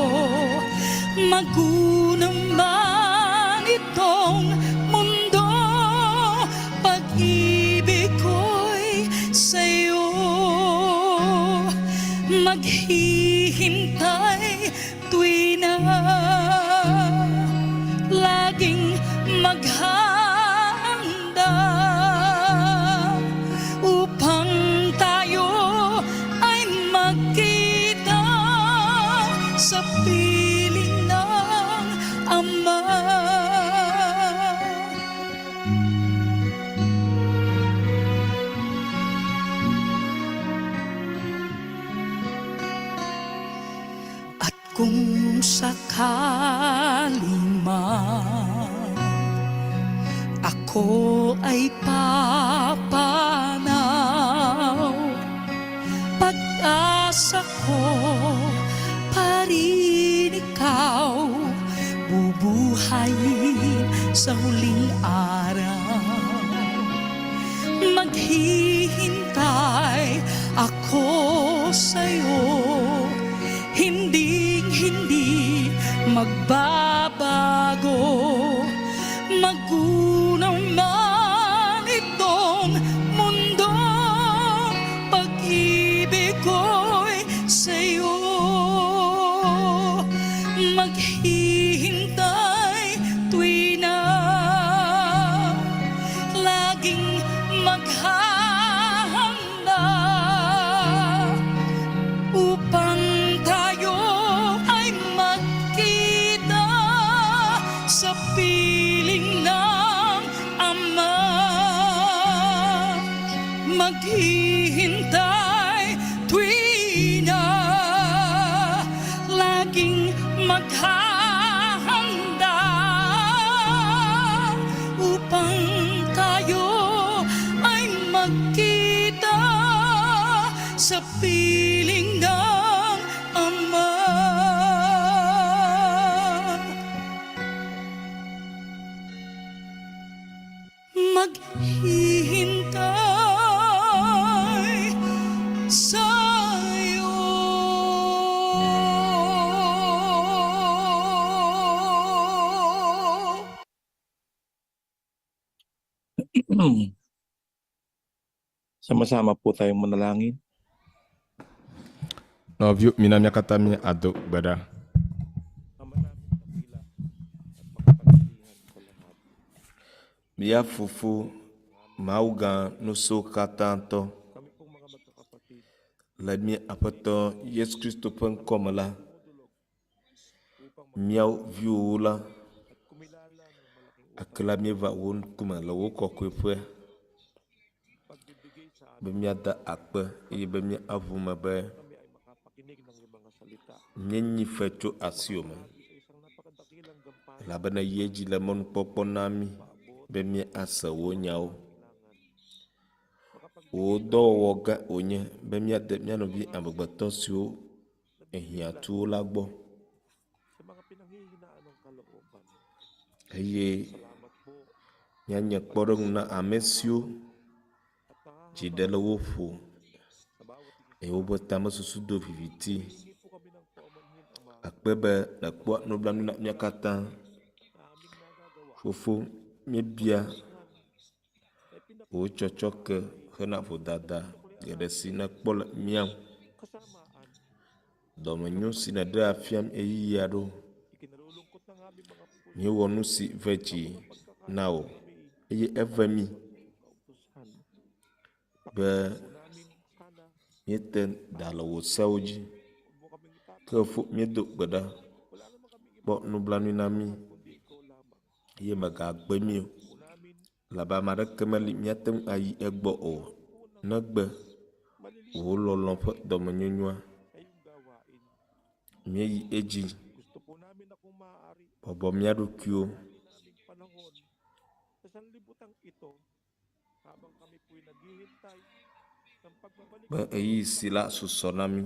Magunaw man itong mundo, pag-ibig ko'y sa'yo. Maghihintay tuwina, laging maghanda upang tayo ay magkita sa piling ng Ama. At kung sakali man ako ay papanaw, pag-asa ko pa rin ikaw bubuhayin sa huling araw. Maghihintay ako sa'yo, hinding-hindi magbabago. Magunaw man itong mundo, pag-ibig ko'y sa'yo. Maghihintay tuwina, laging maghahanda upang tayo ay magkita sa piling ng Ama. Maghihintay tuwina, laging maghahanda upang tayo ay magkita sa piling ng Ama. Maghihintay sa'yo. Sama-sama po tayong manalangin. Nɔviwo, mina mía katã míado gbe ɖa. Mía Fofo, Mawu gã ŋusẽwo katã tɔ, le mía Aƒetɔ Yesu Kristo ƒe ŋkɔ me la, míawo viwòwo la, ake la míeva wò ŋkume le wò kɔkɔeƒe be míada akpe eye be míaʋu me be míenyi fe tso asiwò me elabena yi edzi le mɔnukpɔkpɔ na mí be míase wò nyawo. Wò dɔwɔwɔ gã wònye be míade mía nɔvi amegbetɔ siwo ehiã tu wo la gbɔ eye míanye kpɔɖeŋu na ame siwo dzi ɖe le wo ƒo. Eye woƒe tamesusu do viviti. Akpe be nèkpɔa nublanui na mía katã. Fofo, míebia wò tsɔtsɔke hena vodada geɖe si nèkpɔ le mía ŋu. Dɔmenyo si nèɖea fia mí ɣeyiɣi aɖewo. Míewɔ nu si ve dzi na wò eye eve mí be míete da le wò sewo dzi. Ke fofo, míedo gbe ɖa, kpɔ nublanui na mí eye mègagbe mí o elabe ame aɖeke meli míate ŋu ayi egbɔ o negbe wò lɔlɔ̃ ƒe dɔmenyonyoa. Míeyi edzi bɔbɔ mía ɖokuiwo. Be ɣeyiɣi si la susɔ na mí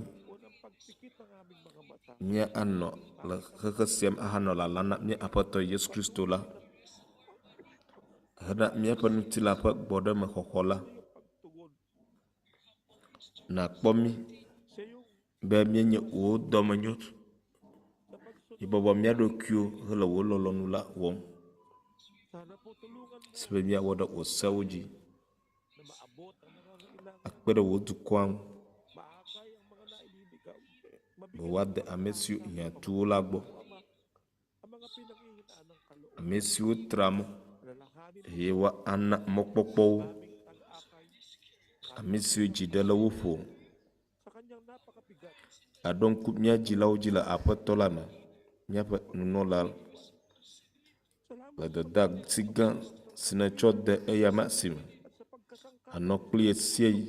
míanɔ le xexe sia me ahanɔ lalam na mía Aƒetɔ Yesu Kristo la hena míaƒe ŋutilã ƒe gbɔɖemexɔxɔ la, nàkpɔ mí be míenye wò dɔmenyo. Míebɔbɔ mía ɖokuiwo hele wò lɔlɔ̃nu la wɔm si be míawɔ ɖe wò sewo dzi akpe ɖe wò dukɔa ŋu be woade ame siwo hiã tu wo la gbɔ. Ame siwo tra mɔ eye woana mɔkpɔkpɔ wo. Ame siwo dzi ɖe le wo ƒo. Aɖo ŋku mía dzilawo dzi le Aƒetɔ la me, míaƒe nunɔla le dɔdeasi gã si nètsɔ de eyama si me. Ànɔ kpli ɣesiaɣi.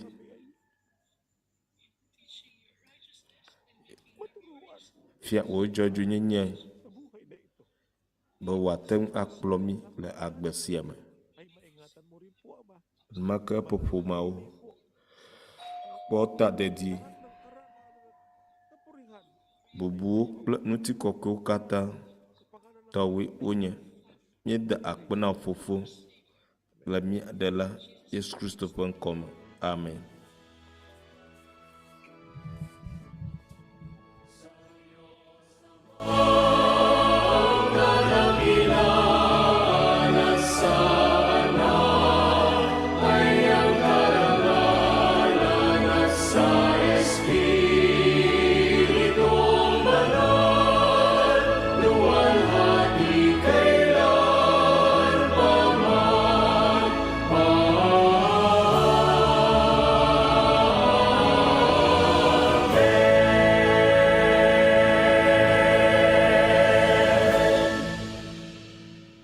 Fia wò dzɔdzɔenyenye be wòate ŋu akplɔ mí le agbe sia me. Enumake eƒe ƒomeawo kpɔ ta dedie. Bubuwo kple ŋutikɔkɔewo katã tɔwoe wonye. Míeda akpe na wò Fofo le mía Ɖela Yesu Kristo ƒe ŋkɔ me. Amen.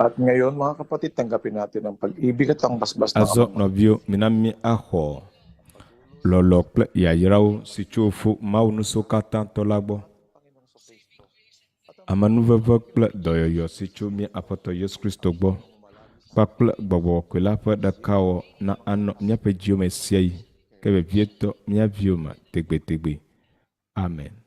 At ngayon mga kapatid, tanggapin natin ang pag-ibig at ang basbas ng Azɔ nɔviwo, mina míaxɔ lɔlɔ̃ kple yayrawo si tso Fofo Mawu Ŋusẽkatãtɔ la gbɔ. Amenuveve kple dɔyɔyɔ si tso mía Aƒetɔ Yesu Kristo gbɔ kpakple Gbɔgbɔ Kɔkɔe la ƒe ɖekawɔwɔ na anɔ míaƒe dziwo me ɣesiaɣi, ke vevietɔ mía viwo me tegbetegbe. Amen.